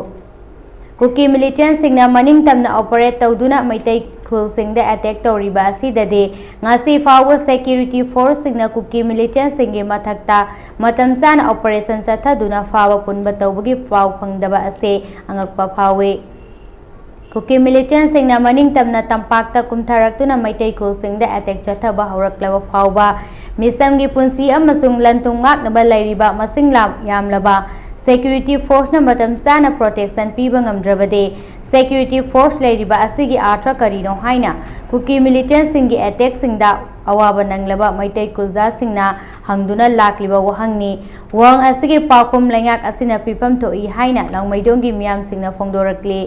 ꯀꯨꯀꯤ militantꯁꯤꯡꯅ ꯃꯅꯤꯡ ꯇꯝꯅ operate ꯇꯧꯗꯨꯅ ꯃꯩꯇꯩ ꯈꯨꯜꯁꯤꯡꯗ attack ꯇꯧꯔꯤꯕ ꯑꯁꯤꯗꯗꯤ ꯉꯁꯤ ꯐꯥꯎꯕ security forceꯁꯤꯡꯅ ꯀꯨꯀꯤ militantꯁꯤꯡꯒꯤ ꯃꯊꯛꯇ ꯃꯇꯝ ꯆꯥꯅ operation ꯆꯠꯊꯗꯨꯅ ꯐꯥꯕ ꯄꯨꯟꯕ ꯇꯧꯕꯒꯤ ꯄꯥꯎ ꯐꯪꯗꯕ ꯑꯁꯤ ꯑꯉꯛꯄ ꯐꯥꯎꯏ꯫ ꯀꯨꯀꯤ militantꯁꯤꯡꯅ ꯃꯅꯤꯡ ꯇꯝꯅ ꯇꯝꯄꯥꯛꯇ ꯀꯨꯝꯊꯔꯛꯇꯨꯅ ꯃꯩꯇꯩ ꯈꯨꯜꯁꯤꯡꯗ attack ꯆꯠꯊꯕ ꯍꯧꯔꯛꯂꯕ ꯐꯥꯎꯕ ꯃꯤꯆꯝꯒꯤ ꯄꯨꯟꯁꯤ ꯑꯃꯁꯨꯡ ꯂꯟ ꯊꯨꯝ ꯉꯥꯛꯅꯕ ꯂꯩꯔꯤꯕ ꯃꯁꯤꯡ ꯂꯥ-, ꯌꯥꯝꯂꯕ security forceꯅ ꯃꯇꯝ ꯆꯥꯅ protection ꯄꯤꯕ ꯉꯝꯗ꯭ꯔꯕꯗꯤ security force ꯂꯩꯔꯤꯕ ꯑꯁꯤꯒꯤ ꯑꯥꯔꯊ ꯀꯔꯤꯅꯣ ꯍꯥꯏꯅ ꯀꯨꯀꯤ militantꯁꯤꯡꯒꯤ attackꯁꯤꯡꯗ ꯑꯋꯥꯕ ꯅꯪꯂꯕ ꯃꯩꯇꯩ ꯈꯨꯜꯖꯥꯁꯤꯡꯅ ꯍꯪꯗꯨꯅ ꯂꯥꯛꯂꯤꯕ ꯋꯥꯍꯪꯅꯤ꯫ ꯋꯥꯍꯪ ꯑꯁꯤꯒꯤ ꯄꯥꯎꯈꯨꯝ ꯂꯩꯉꯥꯛ ꯑꯁꯤꯅ ꯄꯤꯐꯝ ꯊꯣꯛꯏ ꯍꯥꯏꯅ ꯂꯥꯡꯃꯩꯗꯣꯡꯒꯤ ꯃꯤꯌꯥꯝꯁꯤꯡꯅ ꯐꯣꯡꯗꯣꯔꯛꯂꯤ꯫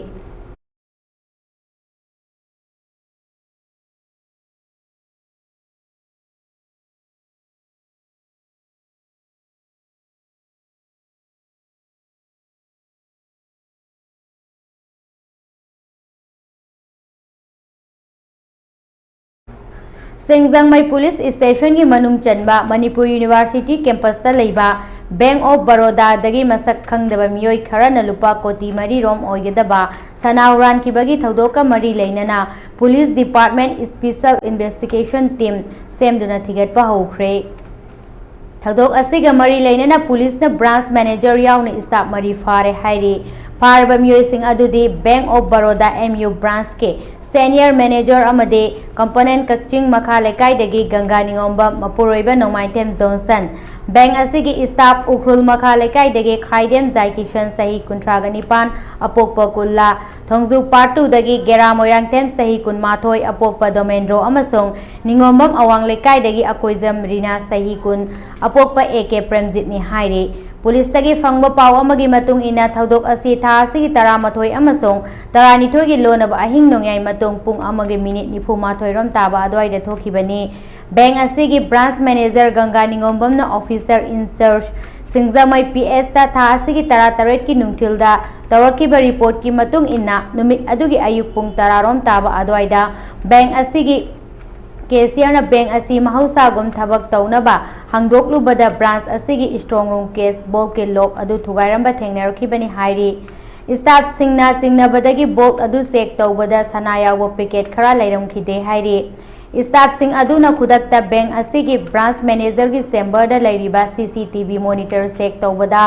ꯁꯤꯡꯖꯃꯩ police stationꯒꯤ ꯃꯅꯨꯡ ꯆꯟꯕ ꯃꯅꯤꯄꯨꯔ University campusꯇ ꯂꯩꯕ Bank of Barodadagꯤ ꯃꯁꯛ ꯈꯪꯗꯕ ꯃꯤꯑꯣꯏ ꯈꯔꯅ ꯂꯨꯄꯥ ꯀꯣꯇꯤ ꯃꯔꯤ ꯔꯣꯝ ꯑꯣꯏꯒꯗꯕ ꯁꯅꯥ ꯍꯨꯔꯥꯟꯈꯤꯕꯒꯤ ꯊꯧꯗꯣꯛꯀ ꯃꯔꯤ ꯂꯩꯅꯅ police department special investigation team ꯁꯦꯝꯗꯨꯅ ꯊꯤꯒꯠꯄ ꯍꯧꯈ꯭ꯔꯦ꯫ ꯊꯧꯗꯣꯛ ꯑꯁꯤꯒ ꯃꯔꯤ ꯂꯩꯅꯅ policeꯅ branch manager ꯌꯥꯎꯅ staff ꯃꯔꯤ ꯐꯥꯔꯦ ꯍꯥꯏꯔꯤ꯫ ꯐꯥꯔꯕ ꯃꯤꯑꯣꯏꯁꯤꯡ ꯑꯗꯨꯗꯤ Bank of Baroda M U branchꯀꯤ senior manager ꯑꯃꯗꯤ component ꯀꯛꯆꯤꯡ ꯃꯈꯥ ꯂꯩꯀꯥꯏꯗꯒꯤ ꯒꯪꯒꯥ ꯅꯤꯉꯣꯝꯕꯝ, ꯃꯄꯨꯔꯣꯏꯕ ꯅꯣꯡꯃꯥꯏꯊꯦꯝ ꯖꯣꯟꯁꯟ, bank ꯑꯁꯤꯒꯤ staff ꯎꯈ꯭ꯔꯨꯜ ꯃꯈꯥ ꯂꯩꯀꯥꯏꯗꯒꯤ ꯈꯥꯏꯗꯦꯝ ꯖꯥꯏꯀꯤꯁꯟ, ꯆꯍꯤ ꯀꯨꯟꯊ꯭ꯔꯥꯒ ꯅꯤꯄꯥꯟ, ꯑꯄꯣꯛꯄ ꯀꯨꯜꯂꯥ, ꯊꯣꯡꯖꯨ part twoꯗꯒꯤ ꯒꯦꯔꯥ ꯃꯣꯏꯔꯥꯡꯊꯦꯝ, ꯆꯍꯤ ꯀꯨꯟꯃꯥꯊꯣꯏ, ꯑꯄꯣꯛꯄ ꯗꯣꯃꯦꯟꯗ꯭ꯔꯣ ꯑꯃꯁꯨꯡ ꯅꯤꯉꯣꯝꯕꯝ ꯑꯋꯥꯡ ꯂꯩꯀꯥꯏꯗꯒꯤ ꯑꯀꯣꯏꯖꯝ ꯔꯤꯅꯥ, ꯆꯍꯤ ꯀꯨꯟ, ꯑꯄꯣꯛꯄ A K ꯄ꯭ꯔꯦꯝꯖꯤꯠꯅꯤ ꯍꯥꯏꯔꯤ꯫ Policeꯇꯒꯤ ꯐꯪꯕ ꯄꯥꯎ ꯑꯃꯒꯤ ꯃꯇꯨꯡ ꯏꯟꯅ, ꯊꯧꯗꯣꯛ ꯑꯁꯤ ꯊꯥ ꯑꯁꯤꯒꯤ ꯇꯔꯥꯃꯥꯊꯣꯏ ꯑꯃꯁꯨꯡ ꯇꯔꯥꯅꯤꯊꯣꯏꯒꯤ ꯂꯣꯟꯅꯕ ꯑꯍꯤꯡ ꯅꯣꯡꯌꯥꯏ ꯃꯇꯨꯡ ꯄꯨꯡ ꯑꯃꯒꯤ minute ꯅꯤꯐꯨ ꯃꯥꯊꯣꯏ ꯔꯣꯝ ꯇꯥꯕ ꯑꯗꯨꯋꯥꯏꯗ ꯊꯣꯛꯈꯤꯕꯅꯤ꯫ ꯕꯦꯡꯛ ꯑꯁꯤꯒꯤ ꯕ꯭ꯔꯥꯟꯁ ꯃꯦꯅꯦꯖꯔ ꯒꯪꯒꯥ ꯅꯤꯉꯣꯝꯕꯝꯅ ꯑꯣꯐꯤꯁꯔ ꯏꯟꯆꯥꯔꯖ ꯁꯤꯡꯖꯃꯩ ꯄꯤ ꯑꯦꯁꯇ ꯊꯥ ꯑꯁꯤꯒꯤ ꯇꯔꯥꯇꯔꯦꯠꯀꯤ ꯅꯨꯡꯊꯤꯜꯗ ꯇꯧꯔꯛꯈꯤꯕ ꯔꯤꯄꯣꯔꯠꯀꯤ ꯃꯇꯨꯡ ꯏꯟꯅ ꯅꯨꯃꯤꯠ ꯑꯗꯨꯒꯤ ꯑꯌꯨꯛ ꯄꯨꯡ ꯇꯔꯥꯔꯣꯝ ꯇꯥꯕ ꯑꯗꯨꯋꯥꯏꯗ ꯕꯦꯡꯛ ꯑꯁꯤꯒꯤ ꯀꯦꯁꯤꯌꯔꯅ ꯕꯦꯡꯛ ꯑꯁꯤ ꯃꯍꯧꯁꯥꯒꯨꯝ ꯊꯕꯛ ꯇꯧꯅꯕ ꯍꯥꯡꯗꯣꯛꯂꯨꯕꯗ ꯕ꯭ꯔꯥꯟꯁ ꯑꯁꯤꯒꯤ ꯏꯁꯇ꯭ꯔꯣꯡ ꯔꯨꯝ ꯀꯦꯁ ꯕꯣꯜꯀꯤ ꯂꯣꯛ ꯑꯗꯨ ꯊꯨꯒꯥꯏꯔꯝꯕ ꯊꯦꯡꯅꯔꯛꯈꯤꯕꯅꯤ ꯍꯥꯏꯔꯤ꯫ ꯏꯁꯇꯥꯐꯁꯤꯡꯅ ꯆꯤꯡꯅꯕꯗꯒꯤ ꯕꯣꯜ ꯑꯗꯨ ꯆꯦꯛ ꯇꯧꯕꯗ ꯁꯅꯥ ꯌꯥꯎꯕ ꯄꯦꯀꯦꯠ ꯈꯔ ꯂꯩꯔꯝꯈꯤꯗꯦ ꯍꯥꯏꯔꯤ꯫ ꯏꯁꯇꯥꯐꯁꯤꯡ ꯑꯗꯨꯅ ꯈꯨꯗꯛꯇ ꯕꯦꯡꯛ ꯑꯁꯤꯒꯤ ꯕ꯭ꯔꯥꯟꯁ ꯃꯦꯅꯦꯖꯔꯒꯤ ꯆꯦꯝꯕꯔꯗ ꯂꯩꯔꯤꯕ ꯁꯤ C T V monitor check ꯇꯧꯕꯗ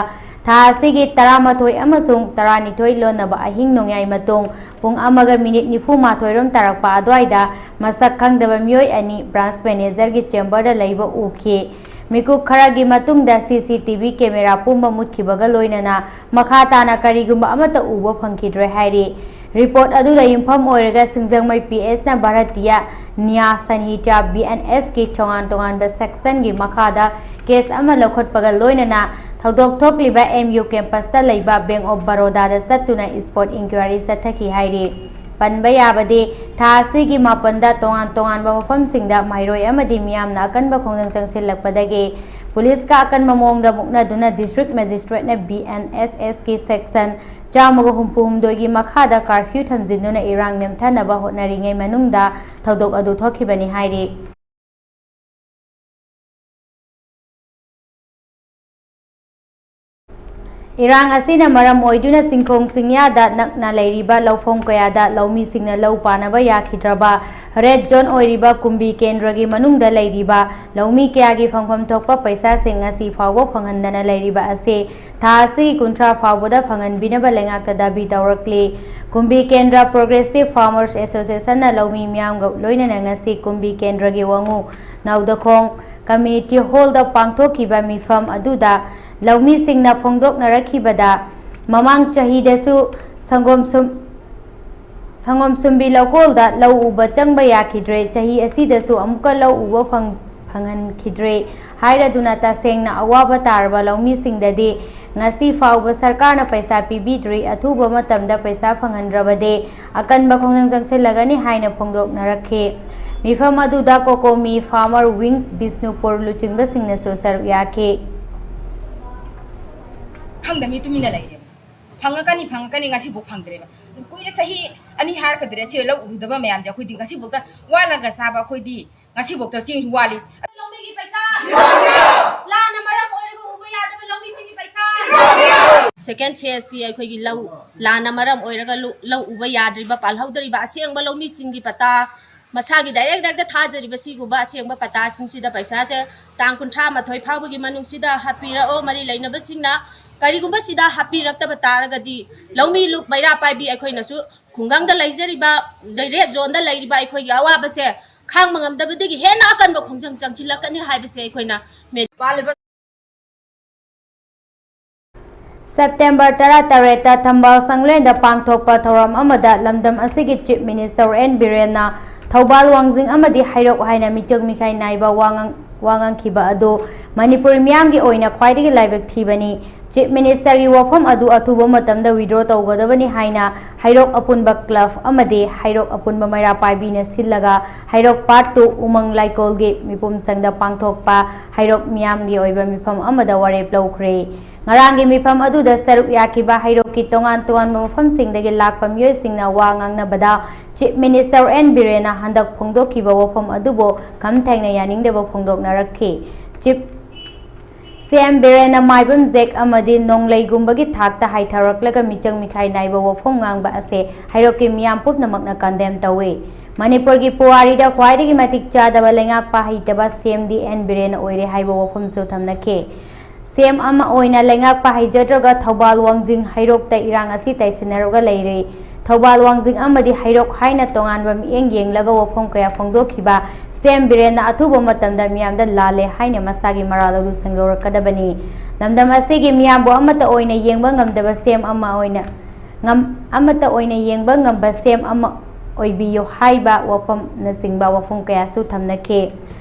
ꯊꯥ ꯑꯁꯤꯒꯤ ꯇꯔꯥꯃꯥꯊꯣꯏ ꯑꯃꯁꯨꯡ ꯇꯔꯥꯅꯤꯊꯣꯏ ꯂꯣꯟꯅꯕ ꯑꯍꯤꯡ ꯅꯣꯡꯌꯥꯏ ꯃꯇꯨꯡ ꯄꯨꯡ ꯑꯃꯒ ꯃꯤꯅꯤꯠ ꯅꯤꯐꯨ ꯃꯥꯊꯣꯏꯔꯣꯝ ꯇꯥꯔꯛꯄ ꯑꯗꯨꯋꯥꯏꯗ ꯃꯁꯛ ꯈꯪꯗꯕ ꯃꯤꯑꯣꯏ ꯑꯅꯤ ꯕ꯭ꯔꯥꯟꯁ ꯃꯦꯅꯦꯖꯔꯒꯤ ꯆꯦꯝꯕꯔꯗ ꯂꯩꯕ ꯎꯈꯤ꯫ ꯃꯤꯀꯨꯞ ꯈꯔꯒꯤ ꯃꯇꯨꯡꯗ ꯁꯤ ꯁꯤ ꯇꯤ ꯚꯤ ꯀꯦꯃꯦꯔꯥ ꯄꯨꯝꯕ ꯃꯨꯠꯈꯤꯕꯒ ꯂꯣꯏꯅꯅ ꯃꯈꯥ ꯇꯥꯅ ꯀꯔꯤꯒꯨꯝꯕ ꯑꯃꯠꯇ ꯎꯕ ꯐꯪꯈꯤꯗ꯭ꯔꯦ ꯍꯥꯏꯔꯤ꯫ ꯔꯤꯄꯣꯔꯠ ꯑꯗꯨꯗ ꯌꯨꯝꯐꯝ ꯑꯣꯏꯔꯒ ꯁꯤꯡꯖꯃꯩ ꯄꯤ ꯑꯦꯁꯅ ꯚꯥꯔꯇꯤꯌꯥ ꯅ꯭ꯌꯥ ꯁꯟꯍꯤꯇꯥ ꯕꯤ ꯑꯦꯟ ꯑꯦꯁꯀꯤ ꯇꯣꯉꯥꯟ ꯇꯣꯉꯥꯟꯕ ꯁꯦꯛꯁꯟꯒꯤ ꯃꯈꯥꯗ ꯀꯦꯁ ꯑꯃ ꯂꯧꯈꯠꯄꯒ ꯂꯣꯏꯅꯅ ꯊꯧꯗꯣꯛ ꯊꯣꯛꯂꯤꯕ ꯑꯦꯝ ꯌꯨ ꯀꯦꯝꯄꯁꯇ ꯂꯩꯕ ꯕꯦꯡꯛ ꯑꯣꯐ ꯕꯔꯣꯗꯥꯗ ꯆꯠꯇꯨꯅ ꯏꯁꯄꯣꯠ ꯏꯟꯀ꯭ꯋꯥꯏꯔꯤ ꯆꯠꯊꯈꯤ ꯍꯥꯏꯔꯤ꯫ ꯄꯟꯕ ꯌꯥꯕꯗꯤ, ꯊꯥ ꯑꯁꯤꯒꯤ ꯃꯥꯄꯟꯗ ꯇꯣꯉꯥꯟ ꯇꯣꯉꯥꯟꯕ ꯃꯐꯝꯁꯤꯡꯗ ꯃꯍꯩꯔꯣꯏ ꯑꯃꯗꯤ ꯃꯤꯌꯥꯝꯅ ꯑꯀꯟꯕ ꯈꯣꯡꯖꯪ ꯆꯪꯁꯤꯜꯂꯛꯄꯗꯒꯤ ꯄꯨꯂꯤꯁꯀ ꯑꯀꯟꯕ ꯃꯑꯣꯡꯗ ꯃꯨꯛꯅꯗꯨꯅ ꯗꯤꯁꯇ꯭ꯔꯤꯛ ꯃꯦꯖꯤꯁꯇ꯭ꯔꯦꯠꯅ ꯕꯤ ꯑꯦꯟ ꯑꯦꯁ ꯑꯦꯁꯀꯤ ꯁꯦꯛꯁꯟ ꯆꯥꯝꯃꯒ ꯍꯨꯝꯐꯨ ꯍꯨꯝꯗꯣꯏꯒꯤ ꯃꯈꯥꯗ ꯀꯥꯔꯐ꯭ꯌꯨ ꯊꯝꯖꯤꯟꯗꯨꯅ ꯏꯔꯥꯡ ꯅꯦꯝꯊꯅꯕ ꯍꯣꯠꯅꯔꯤꯉꯩ ꯃꯅꯨꯡꯗ ꯊꯧꯗꯣꯛ ꯑꯗꯨ ꯊꯣꯛꯈꯤꯕꯅꯤ ꯍꯥꯏꯔꯤ꯫ ꯏꯔꯥꯡ ꯑꯁꯤꯅ ꯃꯔꯝ ꯑꯣꯏꯗꯨꯅ ꯆꯤꯡꯈꯣꯡ ꯆꯤꯡꯌꯥꯗ ꯅꯛꯅ ꯂꯩꯔꯤꯕ ꯂꯧꯐꯝ ꯀꯌꯥꯗ ꯂꯧꯃꯤꯁꯤꯡꯅ ꯂꯧ ꯄꯥꯅꯕ ꯌꯥꯈꯤꯗ꯭ꯔꯕ ꯔꯦꯗ ꯖꯣꯟ ꯑꯣꯏꯔꯤꯕ ꯀꯨꯝꯕꯤ ꯀꯦꯟꯗ꯭ꯔꯒꯤ ꯃꯅꯨꯡꯗ ꯂꯩꯔꯤꯕ ꯂꯧꯃꯤ ꯀꯌꯥꯒꯤ ꯐꯪꯐꯝ ꯊꯣꯛꯄ ꯄꯩꯁꯥꯁꯤꯡ ꯉꯁꯤ ꯐꯥꯎꯕ ꯐꯪꯍꯟꯗꯅ ꯂꯩꯔꯤꯕ ꯑꯁꯤ ꯊꯥ ꯑꯁꯤꯒꯤ ꯀꯨꯟꯊ꯭ꯔꯥ ꯐꯥꯎꯕꯗ ꯐꯪꯍꯟꯕꯤꯅꯕ ꯂꯩꯉꯥꯛꯇ ꯗꯥꯕꯤ ꯇꯧꯔꯛꯂꯤ꯫ ꯀꯨꯝꯕꯤ ꯀꯦꯟꯗ꯭ꯔ ꯄ꯭ꯔꯣꯒ꯭ꯔꯦꯁꯤꯚ ꯐꯥꯔꯃꯔꯁ ꯑꯦꯁꯣꯁꯤꯌꯦꯁꯟꯅ ꯂꯧꯃꯤ ꯃꯤꯌꯥꯝꯒ ꯂꯣꯏꯅꯅ ꯉꯁꯤ ꯀꯨꯝꯕꯤ ꯀꯦꯟꯗ꯭ꯔꯒꯤ ꯋꯥꯉꯨ ꯅꯥꯎꯗꯈꯣꯡ ꯀꯝꯃ꯭ꯌꯨꯅꯤꯇꯤ ꯍꯣꯜꯗ ꯄꯥꯡꯊꯣꯛꯈꯤꯕ ꯃꯤꯐꯝ ꯑꯗꯨꯗ ꯂꯧꯃꯤꯁꯤꯡꯅ ꯐꯣꯡꯗꯣꯛꯅꯔꯛꯈꯤꯕꯗ, ꯃꯃꯥꯡ ꯆꯍꯤꯗꯁꯨ ꯁꯪꯒꯣꯝ ꯁꯨꯝ-, ꯁꯪꯒꯣꯝ ꯁꯨꯝꯕꯤ ꯂꯧꯀꯣꯜꯗ ꯂꯧ ꯎꯕ ꯆꯪꯕ ꯌꯥꯈꯤꯗ꯭ꯔꯦ, ꯆꯍꯤ ꯑꯁꯤꯗꯁꯨ ꯑꯃꯨꯛꯀ ꯂꯧ ꯎꯕ ꯐꯪ-, ꯐꯪꯍꯟꯈꯤꯗ꯭ꯔꯦ ꯍꯥꯏꯔꯗꯨꯅ ꯇꯁꯦꯡꯅ ꯑꯋꯥꯕ ꯇꯥꯔꯕ ꯂꯧꯃꯤꯁꯤꯡꯗꯗꯤ ꯉꯁꯤ ꯐꯥꯎꯕ ꯁꯔꯀꯥꯔꯅ ꯄꯩꯁꯥ ꯄꯤꯕꯤꯗ꯭ꯔꯤ, ꯑꯊꯨꯕ ꯃꯇꯝꯗ ꯄꯩꯁꯥ ꯐꯪꯍꯟꯗ꯭ꯔꯕꯗꯤ ꯑꯀꯟꯕ ꯈꯣꯡꯖꯪ ꯆꯪꯁꯤꯜꯂꯒꯅꯤ ꯍꯥꯏꯅ ꯐꯣꯡꯗꯣꯛꯅꯔꯛꯈꯤ꯫ ꯃꯤꯐꯝ ꯑꯗꯨꯗ ꯀꯣꯀꯣꯃꯤ ꯐꯥꯔꯃꯔ ꯋꯤꯡꯁ ꯕꯤꯁꯅꯨꯄꯨꯔ ꯂꯨꯆꯤꯡꯕꯁꯤꯡꯅꯁꯨ ꯁꯔꯨꯛ ꯌꯥꯈꯤ꯫ ꯈꯪꯗ ꯃꯤ ꯇꯨꯃꯤꯟꯅ ꯂꯩꯔꯦꯕ꯫ ꯐꯪꯉꯛꯀꯅꯤ ꯐꯪꯉꯛꯀꯅꯤ ꯉꯁꯤꯐꯥꯎ ꯐꯪꯗ꯭ꯔꯦꯕ꯫ ꯀꯨꯏꯔꯦ, ꯆꯍꯤ ꯑꯅꯤ ꯍꯥꯏꯔꯛꯀꯗ꯭ꯔꯦ ꯁꯤ ꯂꯧ ꯎꯔꯨꯗꯕ ꯃꯌꯥꯝꯁꯦ꯫ ꯑꯩꯈꯣꯏꯗꯤ ꯉꯁꯤꯐꯥꯎꯗ ꯋꯥꯠꯂꯒ ꯆꯥꯕ, ꯑꯩꯈꯣꯏꯗꯤ ꯉꯁꯤꯐꯥꯎꯗ ꯆꯦꯡꯁꯨ ꯋꯥꯠꯂꯤ꯫ ꯂꯧꯃꯤꯒꯤ ꯄꯩꯁꯥ ꯂꯥꯟꯅ ꯃꯔꯝ ꯑꯣꯏꯔꯒ ꯎꯕ ꯌꯥꯗꯕ ꯂꯧꯃꯤꯁꯤꯡꯒꯤ ꯄꯩꯁꯥ꯫ ꯁꯦꯀꯦꯟ ꯐꯦꯁꯀꯤ ꯑꯩꯈꯣꯏꯒꯤ ꯂꯧ ꯂꯥꯟꯅ ꯃꯔꯝ ꯑꯣꯏꯔꯒ ꯂꯧ ꯎꯕ ꯌꯥꯗ꯭ꯔꯤꯕ, ꯄꯥꯜꯍꯧꯗ꯭ꯔꯤꯕ ꯑꯁꯦꯡꯕ ꯂꯧꯃꯤꯁꯤꯡꯒꯤ ꯄꯇꯥ, ꯃꯁꯥꯒꯤ ꯗꯥꯏꯔꯦꯛ ꯗꯥꯏꯔꯦꯛꯇ ꯊꯥꯖꯔꯤꯕ ꯁꯤꯒꯨꯝꯕ ꯑꯁꯦꯡꯕ ꯄꯇꯥꯁꯤꯡꯁꯤꯗ ꯄꯩꯁꯥꯁꯦ ꯇꯥꯡ ꯀꯨꯟꯊ꯭ꯔꯥ ꯃꯥꯊꯣꯏ ꯐꯥꯎꯕꯒꯤ ꯃꯅꯨꯡꯁꯤꯗ ꯍꯥꯞꯄꯤꯔꯛꯑꯣ꯫ ꯃꯔꯤ ꯂꯩꯅꯕꯁꯤꯡꯅ ꯀꯔꯤꯒꯨꯝꯕ ꯁꯤꯗ ꯍꯥꯞꯄꯤꯔꯛꯇꯕ ꯇꯥꯔꯒꯗꯤ ꯂꯧꯃꯤ ꯂꯨꯞ ꯃꯩꯔꯥ ꯄꯥꯏꯕꯤ ꯑꯩꯈꯣꯏꯅꯁꯨ ꯈꯨꯡꯒꯪꯗ ꯂꯩꯖꯔꯤꯕ, ꯔꯦꯗ ꯖꯣꯟꯗ ꯂꯩꯔꯤꯕ ꯑꯩꯈꯣꯏꯒꯤ ꯑꯋꯥꯕꯁꯦ ꯈꯥꯡꯕ ꯉꯝꯗꯕꯗꯒꯤ ꯍꯦꯟꯅ ꯑꯀꯟꯕ ꯈꯣꯡꯖꯪ ꯆꯪꯁꯤꯜꯂꯛꯀꯅꯤ ꯍꯥꯏꯕꯁꯦ ꯑꯩꯈꯣꯏꯅ ꯃꯦ- ꯁꯦꯞꯇꯦꯝꯕꯔ ꯇꯔꯥꯇꯔꯦꯠꯇ ꯊꯝꯕꯥꯜ ꯁꯪꯂꯦꯟꯗ ꯄꯥꯡꯊꯣꯛꯄ ꯊꯧꯔꯝ ꯑꯃꯗ ꯂꯝꯗꯝ ꯑꯁꯤꯒꯤ ꯆꯤꯐ ꯃꯤꯅꯤꯁꯇꯔ ꯑꯦꯟ ꯕꯤꯔꯦꯟꯅ ꯊꯧꯕꯥꯜ ꯋꯥꯡꯖꯤꯡ ꯑꯃꯗꯤ ꯍꯩꯔꯣꯛ ꯍꯥꯏꯅ ꯃꯤꯆꯪ ꯃꯤꯈꯥꯏ ꯅꯥꯏꯕ ꯋꯥ ꯉꯥꯡ-, ꯋꯥ ꯉꯥꯡꯈꯤꯕ ꯑꯗꯨ ꯃꯅꯤꯄꯨꯔꯤ ꯃꯤꯌꯥꯝꯒꯤ ꯑꯣꯏꯅ ꯈ꯭ꯋꯥꯏꯗꯒꯤ ꯂꯥꯏꯕꯛ ꯊꯤꯕꯅꯤ꯫ ꯆꯤꯐ ꯃꯤꯅꯤꯁꯇꯔꯒꯤ ꯋꯥꯐꯝ ꯑꯗꯨ ꯑꯊꯨꯕ ꯃꯇꯝꯗ ꯋꯤꯗ꯭ꯔꯣ ꯇꯧꯒꯗꯕꯅꯤ ꯍꯥꯏꯅ ꯍꯩꯔꯣꯛ ꯑꯄꯨꯟꯕ ꯀ꯭ꯂꯕ ꯑꯃꯗꯤ ꯍꯩꯔꯣꯛ ꯑꯄꯨꯟꯕ ꯃꯩꯔꯥ ꯄꯥꯏꯕꯤꯅ ꯁꯤꯜꯂꯒ ꯍꯩꯔꯣꯛ ꯄꯥꯔꯠ ꯇꯨ ꯎꯃꯪ ꯂꯥꯏꯀꯣꯜꯒꯤ ꯃꯤꯄꯨꯝꯁꯪꯗ ꯄꯥꯡꯊꯣꯛꯄ ꯍꯩꯔꯣꯛ ꯃꯤꯌꯥꯝꯒꯤ ꯑꯣꯏꯕ ꯃꯤꯐꯝ ꯑꯃꯗ ꯋꯥꯔꯦꯞ ꯂꯧꯈ꯭ꯔꯦ꯫ ꯉꯔꯥꯡꯒꯤ ꯃꯤꯐꯝ ꯑꯗꯨꯗ ꯁꯔꯨꯛ ꯌꯥꯈꯤꯕ ꯍꯩꯔꯣꯛꯀꯤ ꯇꯣꯉꯥꯟ ꯇꯣꯉꯥꯟꯕ ꯃꯐꯝꯁꯤꯡꯗꯒꯤ ꯂꯥꯛꯄ ꯃꯤꯑꯣꯏꯁꯤꯡꯅ ꯋꯥ ꯉꯥꯡꯅꯕꯗ, ꯆꯤꯐ ꯃꯤꯅꯤꯁꯇꯔ ꯑꯦꯟ ꯕꯤꯔꯦꯟꯅ ꯍꯟꯗꯛ ꯐꯣꯡꯗꯣꯛꯈꯤꯕ ꯋꯥꯐꯝ ꯑꯗꯨꯕꯨ ꯈꯝ ꯊꯦꯡꯅ ꯌꯥꯅꯤꯡꯗꯕ ꯐꯣꯡꯗꯣꯛꯅꯔꯛꯈꯤ꯫ ꯆꯤꯐ ꯁꯤ ꯑꯦꯝ ꯕꯤꯔꯦꯟꯅ ꯃꯥꯏꯕꯝ ꯖꯦꯛ ꯑꯃꯗꯤ ꯅꯣꯡꯂꯩꯒꯨꯝꯕꯒꯤ ꯊꯥꯛꯇ ꯍꯥꯏꯊꯔꯛꯂꯒ ꯃꯤꯆꯪ ꯃꯤꯈꯥꯏ ꯅꯥꯏꯕ ꯋꯥꯐꯝ ꯉꯥꯡꯕ ꯑꯁꯦ ꯍꯩꯔꯣꯛꯀꯤ ꯃꯤꯌꯥꯝ ꯄꯨꯝꯅꯃꯛꯅ ꯀꯟꯗꯦꯝ ꯇꯧꯏ꯫ ꯃꯅꯤꯄꯨꯔꯒꯤ ꯄꯨꯋꯥꯔꯤꯗ ꯈ꯭ꯋꯥꯏꯗꯒꯤ ꯃꯇꯤꯛ ꯆꯥꯗꯕ ꯂꯩꯉꯥꯛꯄ ꯍꯩꯇꯕ ꯁꯤ ꯑꯦꯝ ꯗꯤ ꯑꯦꯟ ꯕꯤꯔꯦꯟꯅ ꯑꯣꯏꯔꯦ ꯍꯥꯏꯕ ꯋꯥꯐꯝꯁꯨ ꯊꯝꯅꯈꯤ꯫ ꯁꯤ ꯑꯦꯝ ꯑꯃ ꯑꯣꯏꯅ ꯂꯩꯉꯥꯛꯄ ꯍꯩꯖꯗ꯭ꯔꯒ ꯊꯧꯕꯥꯜ, ꯋꯥꯡꯖꯤꯡ, ꯍꯩꯔꯣꯛꯇ ꯏꯔꯥꯡ ꯑꯁꯤ ꯇꯩꯁꯤꯟꯅꯔꯒ ꯂꯩꯔꯦ꯫ ꯊꯧꯕꯥꯜ, ꯋꯥꯡꯖꯤꯡ ꯑꯃꯗꯤ ꯍꯩꯔꯣꯛ ꯍꯥꯏꯅ ꯇꯣꯉꯥꯟꯕ ꯃꯤꯠꯌꯦꯡ ꯌꯦꯡꯂꯒ ꯋꯥꯐꯝ ꯀꯌꯥ ꯐꯣꯡꯗꯣꯛꯈꯤꯕ ꯁꯤ ꯑꯦꯝ ꯕꯤꯔꯦꯟꯅ ꯑꯊꯨꯕ ꯃꯇꯝꯗ ꯃꯤꯌꯥꯝꯗ ꯂꯥꯜꯂꯦ ꯍꯥꯏꯅ ꯃꯁꯥꯒꯤ ꯃꯔꯥꯜ ꯑꯗꯨ ꯁꯦꯡꯗꯣꯔꯛꯀꯗꯕꯅꯤ꯫ ꯂꯝꯗꯝ ꯑꯁꯤꯒꯤ ꯃꯤꯌꯥꯝꯕꯨ ꯑꯃꯠꯇ ꯑꯣꯏꯅ ꯌꯦꯡꯕ ꯉꯝꯗꯕ ꯁꯤ ꯑꯦꯝ ꯑꯃ ꯑꯣꯏꯅ ꯉꯝ-, ꯑꯃꯠꯇ ꯑꯣꯏꯅ ꯌꯦꯡꯕ ꯉꯝꯕ ꯁꯤ ꯑꯦꯝ ꯑꯃ ꯑꯣꯏꯕꯤꯌꯨ ꯍꯥꯏꯕ ꯋꯥꯐꯝꯅꯆꯤꯡꯕ ꯋꯥꯐꯝ ꯀꯌꯥꯁꯨ ꯊꯝꯅꯈꯤ꯫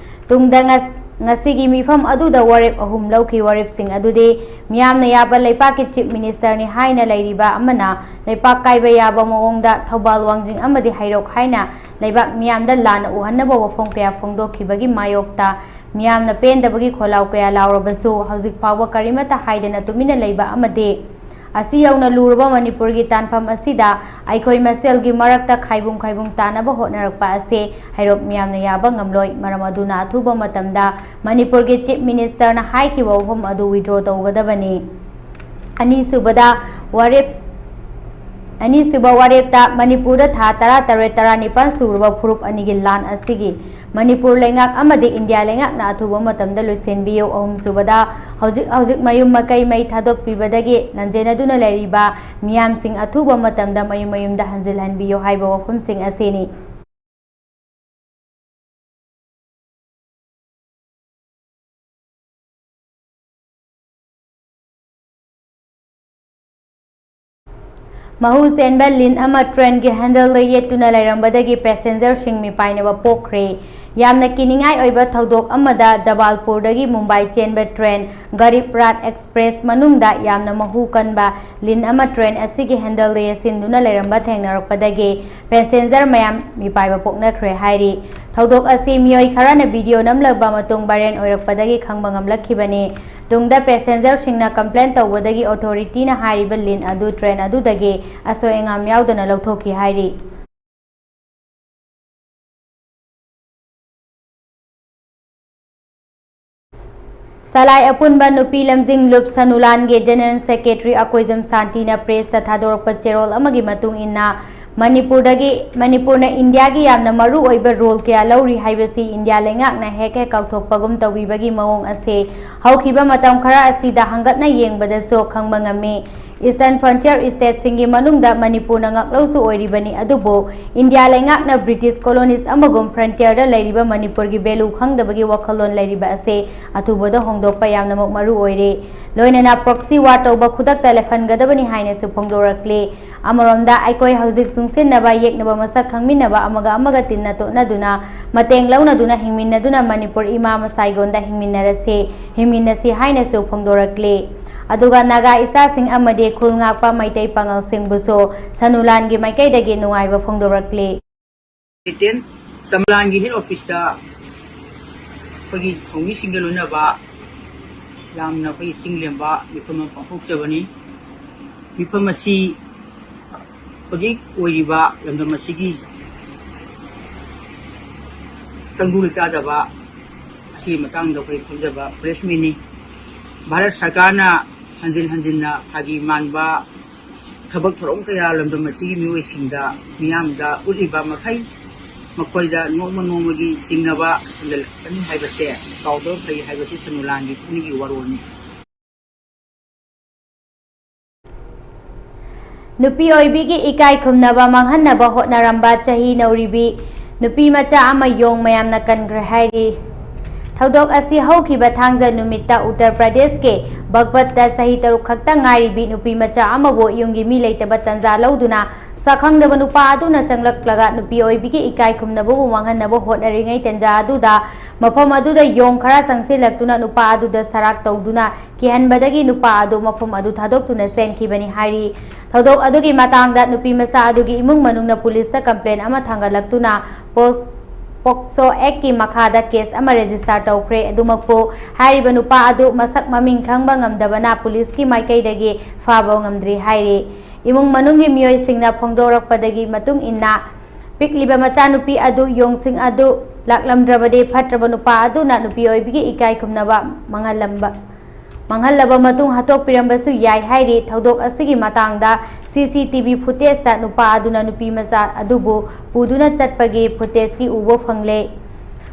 ꯇꯨꯡꯗ ꯉꯁ-, ꯉꯁꯤꯒꯤ ꯃꯤꯐꯝ ꯑꯗꯨꯗ ꯋꯥꯔꯦꯞ ꯑꯍꯨꯝ ꯂꯧꯈꯤ꯫ ꯋꯥꯔꯦꯞꯁꯤꯡ ꯑꯗꯨꯗꯤ ꯃꯤꯌꯥꯝꯅ ꯌꯥꯕ ꯂꯩꯄꯥꯛꯀꯤ Chief Minister ꯅꯤ ꯍꯥꯏꯅ ꯂꯩꯔꯤꯕ ꯑꯃꯅ ꯂꯩꯄꯥꯛ ꯀꯥꯏꯕ ꯌꯥꯕ ꯃꯑꯣꯡꯗ ꯊꯧꯕꯥꯜ, ꯋꯥꯡꯖꯤꯡ ꯑꯃꯗꯤ ꯍꯩꯔꯣꯛ ꯍꯥꯏꯅ ꯂꯩꯕꯥꯛ ꯃꯤꯌꯥꯝꯗ ꯂꯥꯟꯅ ꯎꯍꯟꯅꯕ ꯋꯥꯐꯝ ꯀꯌꯥ ꯐꯣꯡꯗꯣꯛꯈꯤꯕꯒꯤ ꯃꯥꯌꯣꯛꯇ ꯃꯤꯌꯥꯝꯅ ꯄꯦꯟꯗꯕꯒꯤ ꯈꯣꯜꯂꯥꯎ ꯀꯌꯥ ꯂꯥꯎꯔꯕꯁꯨ ꯍꯧꯖꯤꯛ ꯐꯥꯎꯕ ꯀꯔꯤꯃꯠꯇ ꯍꯥꯏꯗꯅ ꯇꯨꯃꯤꯟꯅ ꯂꯩꯕ ꯑꯃꯗꯤ ꯑꯁꯤ ꯌꯧꯅ ꯂꯨꯔꯕ ꯃꯅꯤꯄꯨꯔꯒꯤ ꯇꯥꯟꯐꯝ ꯑꯁꯤꯗ ꯑꯩꯈꯣꯏ ꯃꯁꯦꯜꯒꯤ ꯃꯔꯛꯇ ꯈꯥꯏꯕꯨꯡ ꯈꯥꯏꯕꯨꯡ ꯇꯥꯅꯕ ꯍꯣꯠꯅꯔꯛꯄ ꯑꯁꯦ ꯍꯩꯔꯣꯛ ꯃꯤꯌꯥꯝꯅ ꯌꯥꯕ ꯉꯝꯂꯣꯏ꯫ ꯃꯔꯝ ꯑꯗꯨꯅ ꯑꯊꯨꯕ ꯃꯇꯝꯗ ꯃꯅꯤꯄꯨꯔꯒꯤ Chief Minister ꯅ ꯍꯥꯏꯈꯤꯕ ꯋꯥꯐꯝ ꯑꯗꯨ withdraw ꯇꯧꯒꯗꯕꯅꯤ꯫ ꯑꯅꯤꯁꯨꯕꯗ ꯋꯥꯔꯦꯞ, ꯑꯅꯤꯁꯨꯕ ꯋꯥꯔꯦꯞꯇ ꯃꯅꯤꯄꯨꯔꯗ ꯊꯥ ꯇꯔꯥꯇꯔꯦꯠ, ꯇꯔꯥꯅꯤꯄꯥꯟ ꯁꯨꯔꯕ ꯐꯨꯔꯨꯞ ꯑꯅꯤꯒꯤ ꯂꯥꯟ ꯑꯁꯤꯒꯤ ꯃꯅꯤꯄꯨꯔ ꯂꯩꯉꯥꯛ ꯑꯃꯗꯤ ꯏꯟꯗꯤꯌꯥ ꯂꯩꯉꯥꯛꯅ ꯑꯊꯨꯕ ꯃꯇꯝꯗ ꯂꯣꯏꯁꯤꯟꯕꯤꯌꯨ꯫ ꯑꯍꯨꯝꯁꯨꯕꯗ, ꯍꯧꯖꯤꯛ ꯍꯧꯖꯤꯛ ꯃꯌꯨꯝ ꯃꯀꯩ ꯃꯩ ꯊꯥꯗꯣꯛꯄꯤꯕꯗꯒꯤ ꯂꯟꯖꯦꯟꯅꯗꯨꯅ ꯂꯩꯔꯤꯕ ꯃꯤꯌꯥꯝꯁꯤꯡ ꯑꯊꯨꯕ ꯃꯇꯝꯗ ꯃꯌꯨꯝ ꯃꯌꯨꯝꯗ ꯍꯟꯖꯤꯜꯍꯟꯕꯤꯌꯨ ꯍꯥꯏꯕ ꯋꯥꯐꯝꯁꯤꯡ ꯑꯁꯤꯅꯤ꯫ ꯃꯍꯨ ꯆꯦꯟꯕ ꯂꯤꯟ ꯑꯃ ꯇ꯭ꯔꯦꯟꯒꯤ ꯍꯦꯟꯗꯜꯗ ꯌꯦꯠꯇꯨꯅ ꯂꯩꯔꯝꯕꯗꯒꯤ ꯄꯦꯁꯦꯟꯖꯔꯁꯤꯡ ꯃꯤꯄꯥꯏꯅꯕ ꯄꯣꯛꯈ꯭ꯔꯦ꯫ ꯌꯥꯝꯅ ꯀꯤꯅꯤꯡꯉꯥꯏ ꯑꯣꯏꯕ ꯊꯧꯗꯣꯛ ꯑꯃꯗ ꯖꯕꯥꯜꯄꯨꯔꯗꯒꯤ ꯃꯨꯝꯕꯥꯏ ꯆꯦꯟꯕ ꯇ꯭ꯔꯦꯟ ꯒꯔꯤꯕ ꯔꯥꯊ ꯑꯦꯛꯁꯄ꯭ꯔꯦꯁ ꯃꯅꯨꯡꯗ ꯌꯥꯝꯅ ꯃꯍꯨ ꯀꯟꯕ ꯂꯤꯟ ꯑꯃ ꯇ꯭ꯔꯦꯟ ꯑꯁꯤꯒꯤ ꯍꯦꯟꯗꯜꯗ ꯌꯦꯠꯁꯤꯟꯗꯨꯅ ꯂꯩꯔꯝꯕ ꯊꯦꯡꯅꯔꯛꯄꯗꯒꯤ ꯄꯦꯁꯦꯟꯖꯔ ꯃꯌꯥꯝ ꯃꯤꯄꯥꯏꯕ ꯄꯣꯛꯅꯈ꯭ꯔꯦ ꯍꯥꯏꯔꯤ꯫ ꯊꯧꯗꯣꯛ ꯑꯁꯤ ꯃꯤꯑꯣꯏ ꯈꯔꯅ ꯚꯤꯗꯤꯑꯣ ꯅꯝꯂꯕ ꯃꯇꯨꯡ ꯚꯥꯏꯔꯦꯜ ꯑꯣꯏꯔꯛꯄꯗꯒꯤ ꯈꯪꯕ ꯉꯝꯂꯛꯈꯤꯕꯅꯤ꯫ ꯇꯨꯡꯗ ꯄꯦꯁꯦꯟꯖꯔꯁꯤꯡꯅ ꯀꯝꯄ꯭ꯂꯦꯟ ꯇꯧꯕꯗꯒꯤ ꯑꯣꯊꯣꯔꯤꯇꯤꯅ ꯍꯥꯏꯔꯤꯕ ꯂꯤꯟ ꯑꯗꯨ ꯇ꯭ꯔꯦꯟ ꯑꯗꯨꯗꯒꯤ ꯑꯁꯣꯏ ꯑꯉꯥꯝ ꯌꯥꯎꯗꯅ ꯂꯧꯊꯣꯛꯈꯤ ꯍꯥꯏꯔꯤ꯫ ꯁꯂꯥꯏ ꯑꯄꯨꯟꯕ ꯅꯨꯄꯤ ꯂꯝꯖꯤꯡ ꯂꯨꯞ ꯁꯅꯨꯂꯥꯟꯒꯤ ꯖꯦꯅꯦꯔꯦꯜ ꯁꯦꯀ꯭ꯔꯦꯇꯔꯤ ꯑꯀꯣꯏꯖꯝ ꯁꯥꯟꯇꯤꯅ ꯄ꯭ꯔꯦꯁꯇ ꯊꯥꯗꯣꯔꯛꯄ ꯆꯦꯔꯣꯜ ꯑꯃꯒꯤ ꯃꯇꯨꯡ ꯏꯟꯅ, ꯃꯅꯤꯄꯨꯔꯗꯒꯤ, ꯃꯅꯤꯄꯨꯔꯅ ꯏꯟꯗꯤꯌꯥꯒꯤ ꯌꯥꯝꯅ ꯃꯔꯨ ꯑꯣꯏꯕ ꯔꯣꯜ ꯀꯌꯥ ꯂꯧꯔꯤ ꯍꯥꯏꯕꯁꯤ ꯏꯟꯗꯤꯌꯥ ꯂꯩꯉꯥꯛꯅ ꯍꯦꯛ ꯍꯦꯛ ꯀꯥꯎꯊꯣꯛꯄꯒꯨꯝ ꯇꯧꯕꯤꯕꯒꯤ ꯃꯑꯣꯡ ꯑꯁꯤ ꯍꯧꯈꯤꯕ ꯃꯇꯝ ꯈꯔ ꯑꯁꯤꯗ ꯍꯪꯒꯠꯅ ꯌꯦꯡꯕꯗꯁꯨ ꯈꯪꯕ ꯉꯝꯃꯤ꯫ Eastern Frontier Stateꯁꯤꯡꯒꯤ ꯃꯅꯨꯡꯗ ꯃꯅꯤꯄꯨꯔꯅ ꯉꯥꯛꯂꯧꯁꯨ ꯑꯣꯏꯔꯤꯕꯅꯤ, ꯑꯗꯨꯕꯨ ꯏꯟꯗꯤꯌꯥ ꯂꯩꯉꯥꯛꯅ British colonies ꯑꯃꯒꯨꯝ frontierꯗ ꯂꯩꯔꯤꯕ ꯃꯅꯤꯄꯨꯔꯒꯤ value ꯈꯪꯗꯕꯒꯤ ꯋꯥꯈꯜꯂꯣꯟ ꯂꯩꯔꯤꯕ ꯑꯁꯤ ꯑꯊꯨꯕꯗ ꯍꯣꯡꯗꯣꯛꯄ ꯌꯥꯝꯅꯃꯛ ꯃꯔꯨ ꯑꯣꯏꯔꯦ꯫ ꯂꯣꯏꯅꯅ proxy war ꯇꯧꯕ ꯈꯨꯗꯛꯇ ꯂꯦꯞꯍꯟꯒꯗꯕꯅꯤ ꯍꯥꯏꯅꯁꯨ ꯐꯣꯡꯗꯣꯔꯛꯂꯤ꯫ ꯑꯃꯔꯣꯝꯗ ꯑꯩꯈꯣꯏ ꯍꯧꯖꯤꯛ ꯆꯨꯡꯁꯤꯟꯅꯕ, ꯌꯦꯛꯅꯕ ꯃꯁꯛ ꯈꯪꯃꯤꯟꯅꯕ, ꯑꯃꯒ ꯑꯃꯒ ꯇꯤꯟꯅ ꯇꯣꯠꯅꯗꯨꯅ, ꯃꯇꯦꯡ ꯂꯧꯅꯗꯨꯅ ꯍꯤꯡꯃꯤꯟꯅꯗꯨꯅ ꯃꯅꯤꯄꯨꯔ ꯏꯃꯥ ꯃꯁꯥꯏꯒꯣꯟꯗ ꯍꯤꯡꯃꯤꯟꯅꯔꯁꯤ, ꯍꯤꯡꯃꯤꯟꯅꯁꯤ ꯍꯥꯏꯅꯁꯨ ꯐꯣꯡꯗꯣꯔꯛꯂꯤ꯫ ꯑꯗꯨꯒ ꯅꯥꯒꯥ ꯏꯆꯥꯁꯤꯡ ꯑꯃꯗꯤ ꯈꯨꯜ ꯉꯥꯛꯄ ꯃꯩꯇꯩ ꯄꯥꯉꯜꯁꯤꯡꯕꯨꯁꯨ ꯁꯅꯨꯂꯥꯟꯒꯤ ꯃꯥꯏꯀꯩꯗꯒꯤ ꯅꯨꯡꯉꯥꯏꯕ ꯐꯣꯡꯗꯣꯔꯛꯂꯤ꯫ ꯇꯦꯟ ꯆꯝꯂꯥꯟꯒꯤ head officeꯇ ꯑꯩꯈꯣꯏꯒꯤ ꯊꯧꯃꯤꯁꯤꯡꯒ ꯂꯣꯏꯅꯕ ꯌꯥꯝꯅ ꯑꯩꯈꯣꯏꯒꯤ ꯆꯤꯡ ꯂꯦꯝꯕ ꯃꯤꯐꯝ ꯑꯃ ꯄꯥꯡꯊꯣꯛꯆꯕꯅꯤ꯫ ꯃꯤꯐꯝ ꯑꯁꯤ ꯍꯧꯖꯤꯛ ꯑꯣꯏꯔꯤꯕ ꯂꯝꯗꯝ ꯑꯁꯤꯒꯤ ꯇꯪꯗꯨ ꯂꯩꯇꯥꯗꯕ ꯑꯁꯤꯒꯤ ꯃꯇꯥꯡꯗ ꯑꯩꯈꯣꯏ ꯐꯣꯡꯖꯕ press meetꯅꯤ꯫ ꯚꯥꯔꯠ ꯁꯔꯀꯥꯔꯅ ꯍꯟꯖꯤꯟ ꯍꯟꯖꯤꯟꯅ ꯐꯥꯒꯤ ꯃꯥꯟꯕ ꯊꯕꯛ ꯊꯧꯔꯝ ꯀꯌꯥ ꯂꯝꯗꯝ ꯑꯁꯤꯒꯤ ꯃꯤꯑꯣꯏꯁꯤꯡꯗ, ꯃꯤꯌꯥꯝꯗ ꯎꯠꯂꯤꯕ ꯃꯈꯩ ꯃꯈꯣꯏꯗ ꯅꯣꯡꯃ ꯅꯣꯡꯃꯒꯤ ꯆꯤꯡꯅꯕ ꯍꯦꯟꯒꯠꯂꯛꯀꯅꯤ ꯍꯥꯏꯕꯁꯦ ꯀꯥꯎꯗꯕ ꯐꯩ ꯍꯥꯏꯕꯁꯤ ꯁꯅꯨꯂꯥꯟꯒꯤ ꯄꯨꯛꯅꯤꯡꯒꯤ ꯋꯥꯔꯣꯜꯅꯤ꯫ ꯅꯨꯄꯤ ꯑꯣꯏꯕꯤꯒꯤ ꯏꯀꯥꯏ ꯈꯨꯝꯅꯕ ꯃꯥꯡꯍꯟꯅꯕ ꯍꯣꯠꯅꯔꯝꯕ ꯆꯍꯤ ꯅꯧꯔꯤꯕꯤ ꯅꯨꯄꯤ ꯃꯆꯥ ꯑꯃ ꯌꯣꯡ ꯃꯌꯥꯝꯅ ꯀꯟꯈ꯭ꯔꯦ ꯍꯥꯏꯔꯤ꯫ ꯊꯧꯗꯣꯛ ꯑꯁꯤ ꯍꯧꯈꯤꯕ ꯊꯥꯡꯖ ꯅꯨꯃꯤꯠꯇ ꯎꯠꯇꯔ ꯄ꯭ꯔꯗꯦꯁꯀꯤ ꯕꯒꯄꯠꯇ ꯆꯍꯤ ꯇꯔꯨꯛ ꯈꯛꯇ ꯉꯥꯏꯔꯤꯕꯤ ꯅꯨꯄꯤ ꯃꯆꯥ ꯑꯃꯕꯨ ꯌꯨꯝꯒꯤ ꯃꯤ ꯂꯩꯇꯕ ꯇꯟꯖꯥ ꯂꯧꯗꯨꯅ ꯁꯛꯈꯪꯗꯕ ꯅꯨꯄꯥ ꯑꯗꯨꯅ ꯆꯪꯂꯛꯂꯒ ꯅꯨꯄꯤ ꯑꯣꯏꯕꯤꯒꯤ ꯏꯀꯥꯏ ꯈꯨꯝꯅꯕꯕꯨ ꯃꯥꯡꯍꯟꯅꯕ ꯍꯣꯠꯅꯔꯤꯉꯩ ꯇꯟꯖꯥ ꯑꯗꯨꯗ ꯃꯐꯝ ꯑꯗꯨꯗ ꯌꯣꯡ ꯈꯔ ꯆꯪꯁꯤꯜꯂꯛꯇꯨꯅ ꯅꯨꯄꯥ ꯑꯗꯨꯗ ꯁꯔꯥꯛ ꯇꯧꯗꯨꯅ ꯀꯤꯍꯟꯕꯗꯒꯤ ꯅꯨꯄꯥ ꯑꯗꯨ ꯃꯐꯝ ꯑꯗꯨ ꯊꯥꯗꯣꯛꯇꯨꯅ ꯆꯦꯟꯈꯤꯕꯅꯤ ꯍꯥꯏꯔꯤ꯫ ꯊꯧꯗꯣꯛ ꯑꯗꯨꯒꯤ ꯃꯇꯥꯡꯗ ꯅꯨꯄꯤ ꯃꯆꯥ ꯑꯗꯨꯒꯤ ꯏꯃꯨꯡ ꯃꯅꯨꯡꯅ ꯄꯨꯂꯤꯁꯇ complain ꯑꯃ ꯊꯥꯡꯒꯠꯂꯛꯇꯨꯅ ꯄꯣꯛ-, POCSO Actꯀꯤ ꯃꯈꯥꯗ case ꯑꯃ register ꯇꯧꯈ꯭ꯔꯦ꯫ ꯑꯗꯨꯃꯛꯄꯨ ꯍꯥꯏꯔꯤꯕ ꯅꯨꯄꯥ ꯑꯗꯨ ꯃꯁꯛ ꯃꯃꯤꯡ ꯈꯪꯕ ꯉꯝꯗꯕꯅ ꯄꯨꯂꯤꯁꯀꯤ ꯃꯥꯏꯀꯩꯗꯒꯤ ꯐꯥꯕ ꯉꯝꯗ꯭ꯔꯤ ꯍꯥꯏꯔꯤ꯫ ꯏꯃꯨꯡ ꯃꯅꯨꯡꯒꯤ ꯃꯤꯑꯣꯏꯁꯤꯡꯅ ꯐꯣꯡꯗꯣꯔꯛꯄꯗꯒꯤ ꯃꯇꯨꯡ ꯏꯟꯅ, ꯄꯤꯛꯂꯤꯕ ꯃꯆꯥꯅꯨꯄꯤ ꯑꯗꯨ ꯌꯣꯡꯁꯤꯡ ꯑꯗꯨ ꯂꯥꯛꯂꯝꯗ꯭ꯔꯕꯗꯤ ꯐꯠꯇ꯭ꯔꯕ ꯅꯨꯄꯥ ꯑꯗꯨꯅ ꯅꯨꯄꯤ ꯑꯣꯏꯕꯤꯒꯤ ꯏꯀꯥꯏ ꯈꯨꯝꯅꯕ ꯃꯥꯡꯍꯜꯂꯝꯕ, ꯃꯥꯡꯍꯜꯂꯕ ꯃꯇꯨꯡ ꯍꯥꯠꯇꯣꯛꯄꯤꯔꯝꯕꯁꯨ ꯌꯥꯏ ꯍꯥꯏꯔꯤ꯫ ꯊꯧꯗꯣꯛ ꯑꯁꯤꯒꯤ ꯃꯇꯥꯡꯗ CCTV footageꯇ ꯅꯨꯄꯥ ꯑꯗꯨꯅ ꯅꯨꯄꯤ ꯃꯆꯥ ꯑꯗꯨꯕꯨ ꯄꯨꯗꯨꯅ ꯆꯠꯄꯒꯤ footageꯇꯤ ꯎꯕ ꯐꯪꯂꯦ꯫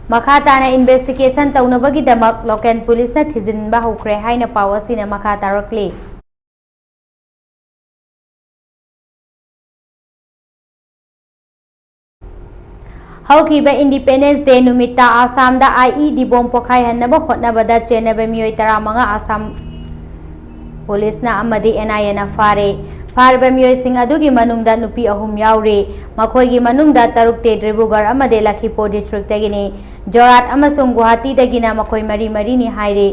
ꯃꯈꯥ ꯇꯥꯅ investigation ꯇꯧꯅꯕꯒꯤꯗꯃꯛ local ꯄꯨꯂꯤꯁꯅ ꯊꯤꯖꯤꯟꯕ ꯍꯧꯈ꯭ꯔꯦ ꯍꯥꯏꯅ ꯄꯥꯎ ꯑꯁꯤꯅ ꯃꯈꯥ ꯇꯥꯔꯛꯂꯤ꯫ ꯍꯧꯈꯤꯕ Independence Day ꯅꯨꯃꯤꯠꯇ ꯑꯁꯥꯝꯗ IED bomb ꯄꯣꯈꯥꯏꯍꯟꯅꯕ ꯍꯣꯠꯅꯕꯗ ꯆꯦꯟꯅꯕ ꯃꯤꯑꯣꯏ ꯇꯔꯥꯃꯉꯥ ꯑꯁꯥꯝ ꯄꯨꯂꯤꯁꯅ ꯑꯃꯗꯤ NIAꯅ ꯐꯥꯔꯦ꯫ ꯐꯥꯔꯤꯕ ꯃꯤꯑꯣꯏꯁꯤꯡ ꯑꯗꯨꯒꯤ ꯃꯅꯨꯡꯗ ꯅꯨꯄꯤ ꯑꯍꯨꯝ ꯌꯥꯎꯔꯤ꯫ ꯃꯈꯣꯏꯒꯤ ꯃꯅꯨꯡꯗ ꯇꯔꯨꯛꯇꯤ ꯗꯤꯕ꯭ꯔꯨꯒꯔ ꯑꯃꯗꯤ ꯂꯈꯤꯄꯨꯔ districtꯇꯒꯤꯅꯤ꯫ ꯖꯣꯔꯍꯥꯠ ꯑꯃꯁꯨꯡ ꯒꯨꯋꯥꯍꯥꯇꯤꯗꯒꯤꯅ ꯃꯈꯣꯏ ꯃꯔꯤ ꯃꯔꯤꯅꯤ ꯍꯥꯏꯔꯤ꯫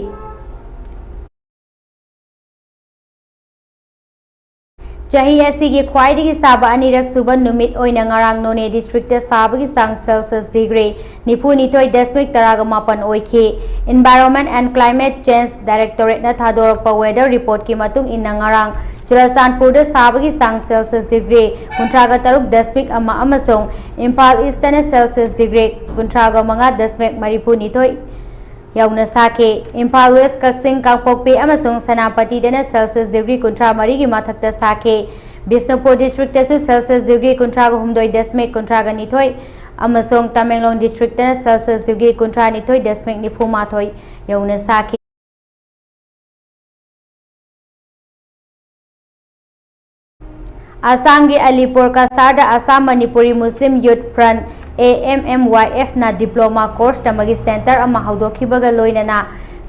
ꯆꯍꯤ ꯑꯁꯤꯒꯤ ꯈ꯭ꯋꯥꯏꯗꯒꯤ ꯁꯥꯕ ꯑꯅꯤꯔꯛ ꯁꯨꯕ ꯅꯨꯃꯤꯠ ꯑꯣꯏꯅ ꯉꯔꯥꯡ ꯅꯣꯅꯦ districtꯇ ꯁꯥꯕꯒꯤ ꯆꯥꯡ Celsius degree ꯅꯤꯐꯨ ꯅꯤꯊꯣꯏ ꯗꯁꯃꯤꯛ ꯇꯔꯥꯒ ꯃꯥꯄꯟ ꯑꯣꯏꯈꯤ꯫ Environment and Climate Change Directorateꯅ ꯊꯥꯗꯣꯔꯛꯄ weather reportꯀꯤ ꯃꯇꯨꯡ ꯏꯟꯅ ꯉꯔꯥꯡ ꯆꯨꯔꯆꯥꯟꯄꯨꯔꯗ ꯁꯥꯕꯒꯤ ꯆꯥꯡ Celsius degree ꯀꯨꯟꯊ꯭ꯔꯥꯒ ꯇꯔꯨꯛ ꯗꯁꯃꯤꯛ ꯑꯃ ꯑꯃꯁꯨꯡ ꯏꯝꯐꯥꯜ Eastꯇꯅ Celsius degree ꯀꯨꯟꯊ꯭ꯔꯥꯒ ꯃꯉꯥ ꯗꯁꯃꯤꯛ ꯃꯔꯤꯐꯨ ꯅꯤꯊꯣꯏ ꯌꯧꯅ ꯁꯥꯈꯤ꯫ ꯏꯝꯐꯥꯜ West, ꯀꯛꯆꯤꯡ, ꯀꯥꯡꯄꯣꯛꯄꯤ ꯑꯃꯁꯨꯡ ꯁꯦꯅꯥꯄꯇꯤꯗꯅ Celsius degree ꯀꯨꯟꯊ꯭ꯔꯥ ꯃꯔꯤꯒꯤ ꯃꯊꯛꯇ ꯁꯥꯈꯤ꯫ ꯕꯤꯁꯅꯨꯄꯨꯔ districtꯇꯁꯨ Celsius degree ꯀꯨꯟꯊ꯭ꯔꯥꯒ ꯍꯨꯝꯗꯣꯏ ꯗꯁꯃꯤꯛ ꯀꯨꯟꯊ꯭ꯔꯥꯒ ꯅꯤꯊꯣꯏ ꯑꯃꯁꯨꯡ ꯇꯃꯦꯡꯂꯣꯡ districtꯇꯅ Celsius degree ꯀꯨꯟꯊ꯭ꯔꯥ ꯅꯤꯊꯣꯏ ꯗꯁꯃꯤꯛ ꯅꯤꯐꯨ ꯃꯥꯊꯣꯏ ꯌꯧꯅ ꯁꯥꯈꯤ꯫ ꯑꯁꯥꯝꯒꯤ Alipur ꯀꯁꯥꯔꯗ Assam Manipuri Muslim Youth Front, AMMYFꯅ diploma course ꯇꯝꯕꯒꯤ center ꯑꯃ ꯍꯧꯗꯣꯛꯈꯤꯕꯒ ꯂꯣꯏꯅꯅ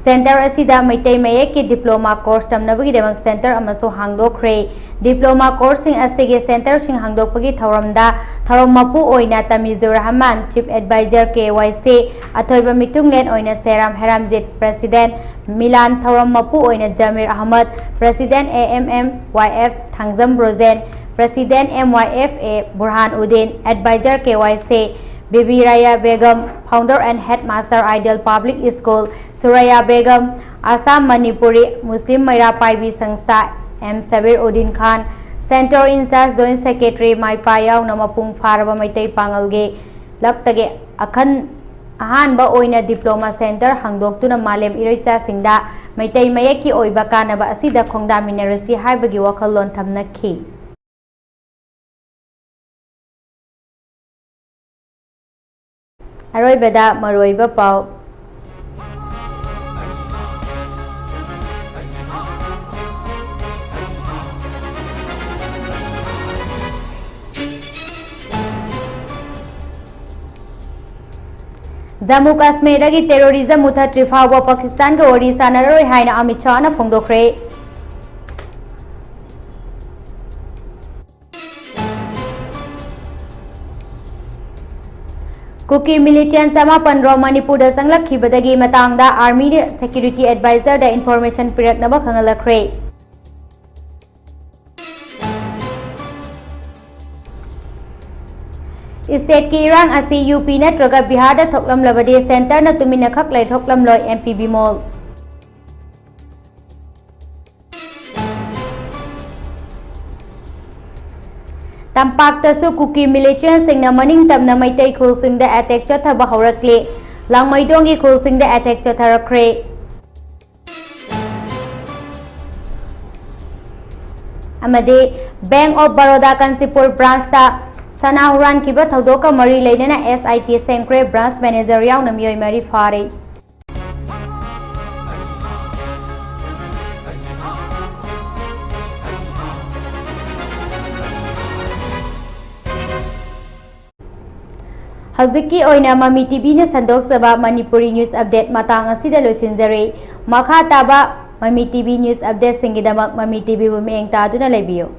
center ꯑꯁꯤꯗ ꯃꯩꯇꯩ ꯃꯌꯦꯛꯀꯤ diploma course ꯇꯝꯅꯕꯒꯤꯗꯃꯛ center ꯑꯃꯁꯨ ꯍꯥꯡꯗꯣꯛꯈ꯭ꯔꯦ꯫ Diploma courseꯁꯤꯡ ꯑꯁꯤꯒꯤ centerꯁꯤꯡ ꯍꯥꯡꯗꯣꯛꯄꯒꯤ ꯊꯧꯔꯝꯗ ꯊꯧꯔꯝ ꯃꯄꯨ ꯑꯣꯏꯅ ꯇꯃꯤꯖꯨꯔ ꯔꯍꯃꯥꯟ, Chief Advisor, KYC, ꯑꯊꯣꯏꯕ ꯃꯤꯊꯨꯡꯂꯦꯟ ꯑꯣꯏꯅ ꯁꯦꯔꯥꯝ ꯍꯦꯔꯥꯝꯖꯤꯠ, President, ꯃꯤꯂꯥꯟ ꯊꯧꯔꯝ ꯃꯄꯨ ꯑꯣꯏꯅ Jamir Ahmad, President, AMMYF, Thangjam Brojen, President, MYFA, Burhan Uddin, Advisor, KYC, Bibi Raya Begum, Founder and Headmaster, Ideal Public School, Suraya Begum, Assam Manipuri Muslim Meira Paibi Sanstha, M Sabir Uddin Khan, Center in-charge, Joint Secretary ꯃꯥꯏꯄꯥ ꯌꯥꯎꯅ ꯃꯄꯨꯡ ꯐꯥꯔꯕ ꯃꯩꯇꯩ ꯄꯥꯉꯜꯒꯤ ꯂꯛꯇꯒꯤ ꯑꯈꯟ ꯑꯍꯥꯟꯕ ꯑꯣꯏꯅ diploma center ꯍꯥꯡꯗꯣꯛꯇꯨꯅ ꯃꯥꯂꯦꯝ ꯏꯔꯩꯆꯥꯁꯤꯡꯗ ꯃꯩꯇꯩ ꯃꯌꯦꯛꯀꯤ ꯑꯣꯏꯕ ꯀꯥꯟꯅꯕ ꯑꯁꯤꯗ ꯈꯣꯡꯗꯥꯃꯤꯟꯅꯔꯁꯤ ꯍꯥꯏꯕꯒꯤ ꯋꯥꯈꯜꯂꯣꯟ ꯊꯝꯅꯈꯤ꯫ ꯑꯔꯣꯏꯕꯗ ꯃꯔꯨꯑꯣꯏꯕ ꯄꯥꯎ꯫ ꯖꯝꯃꯨ ꯀꯥꯁꯃꯤꯔꯗꯒꯤ terrorism ꯃꯨꯊꯠꯇ꯭ꯔꯤ ꯐꯥꯎꯕ ꯄꯥꯀꯤꯁꯇꯥꯟꯒ ꯋꯥꯔꯤ ꯁꯥꯟꯅꯔꯔꯣꯏ ꯍꯥꯏꯅ ꯑꯃꯤꯠ ꯁꯥꯍꯅ ꯐꯣꯡꯗꯣꯛꯈ꯭ꯔꯦ꯫ ꯀꯨꯀꯤ militant ꯆꯃꯥꯄꯟ ꯔꯣꯝ ꯃꯅꯤꯄꯨꯔꯗ ꯆꯪꯂꯛꯈꯤꯕꯗꯒꯤ ꯃꯇꯥꯡꯗ army security advisor ꯗ information ꯄꯤꯔꯛꯅꯕ ꯈꯪꯍꯜꯂꯛꯈ꯭ꯔꯦ꯫ State ꯀꯤ ꯏꯔꯥꯡ ꯑꯁꯤ ꯌꯨ ꯄꯤ ꯅꯠꯇ꯭ꯔꯒ ꯕꯤꯍꯥꯔꯗ ꯊꯣꯛꯂꯝꯂꯕꯗꯤ centre ꯅ ꯇꯨꯃꯤꯟꯅ ꯈꯛ ꯂꯩꯊꯣꯛꯂꯝꯂꯣꯏ, M P ꯕꯤꯃꯣꯜ꯫ ꯇꯝꯄꯥꯛꯇꯁꯨ ꯀꯨꯀꯤ militant ꯁꯤꯡꯅ ꯃꯅꯤꯡ ꯇꯝꯅ ꯃꯩꯇꯩ ꯈꯨꯜꯁꯤꯡꯗ attack ꯆꯠꯊꯕ ꯍꯧꯔꯛꯂꯦ꯫ ꯂꯥꯡꯃꯩꯗꯣꯡꯒꯤ ꯈꯨꯜꯁꯤꯡꯗ attack ꯆꯠꯊꯔꯛꯈ꯭ꯔꯦ꯫ ꯑꯃꯗꯤ Bank of Baroda Kanchipur branch ꯇ ꯁꯅꯥ ꯍꯨꯔꯥꯟꯈꯤꯕ ꯊꯧꯗꯣꯛꯀ ꯃꯔꯤ ꯂꯩꯅꯅ S I T ꯁꯦꯝꯈ꯭ꯔꯦ, branch manager ꯌꯥꯎꯅ ꯃꯤꯑꯣꯏ ꯃꯔꯤ ꯐꯥꯔꯦ꯫ ꯍꯧꯖꯤꯛꯀꯤ ꯑꯣꯏꯅ ꯃꯃꯤ T V ꯅ ꯁꯟꯗꯣꯛꯆꯕ ꯃꯅꯤꯄꯨꯔꯤ news update ꯃꯇꯥꯡ ꯑꯁꯤꯗ ꯂꯣꯏꯁꯤꯟꯖꯔꯦ꯫ ꯃꯈꯥ ꯇꯥꯕ ꯃꯃꯤ T V news update ꯁꯤꯡꯒꯤꯗꯃꯛ ꯃꯃꯤ T V ꯕꯨ ꯃꯤꯠꯌꯦꯡ ꯇꯥꯗꯨꯅ ꯂꯩꯕꯤꯌꯨ꯫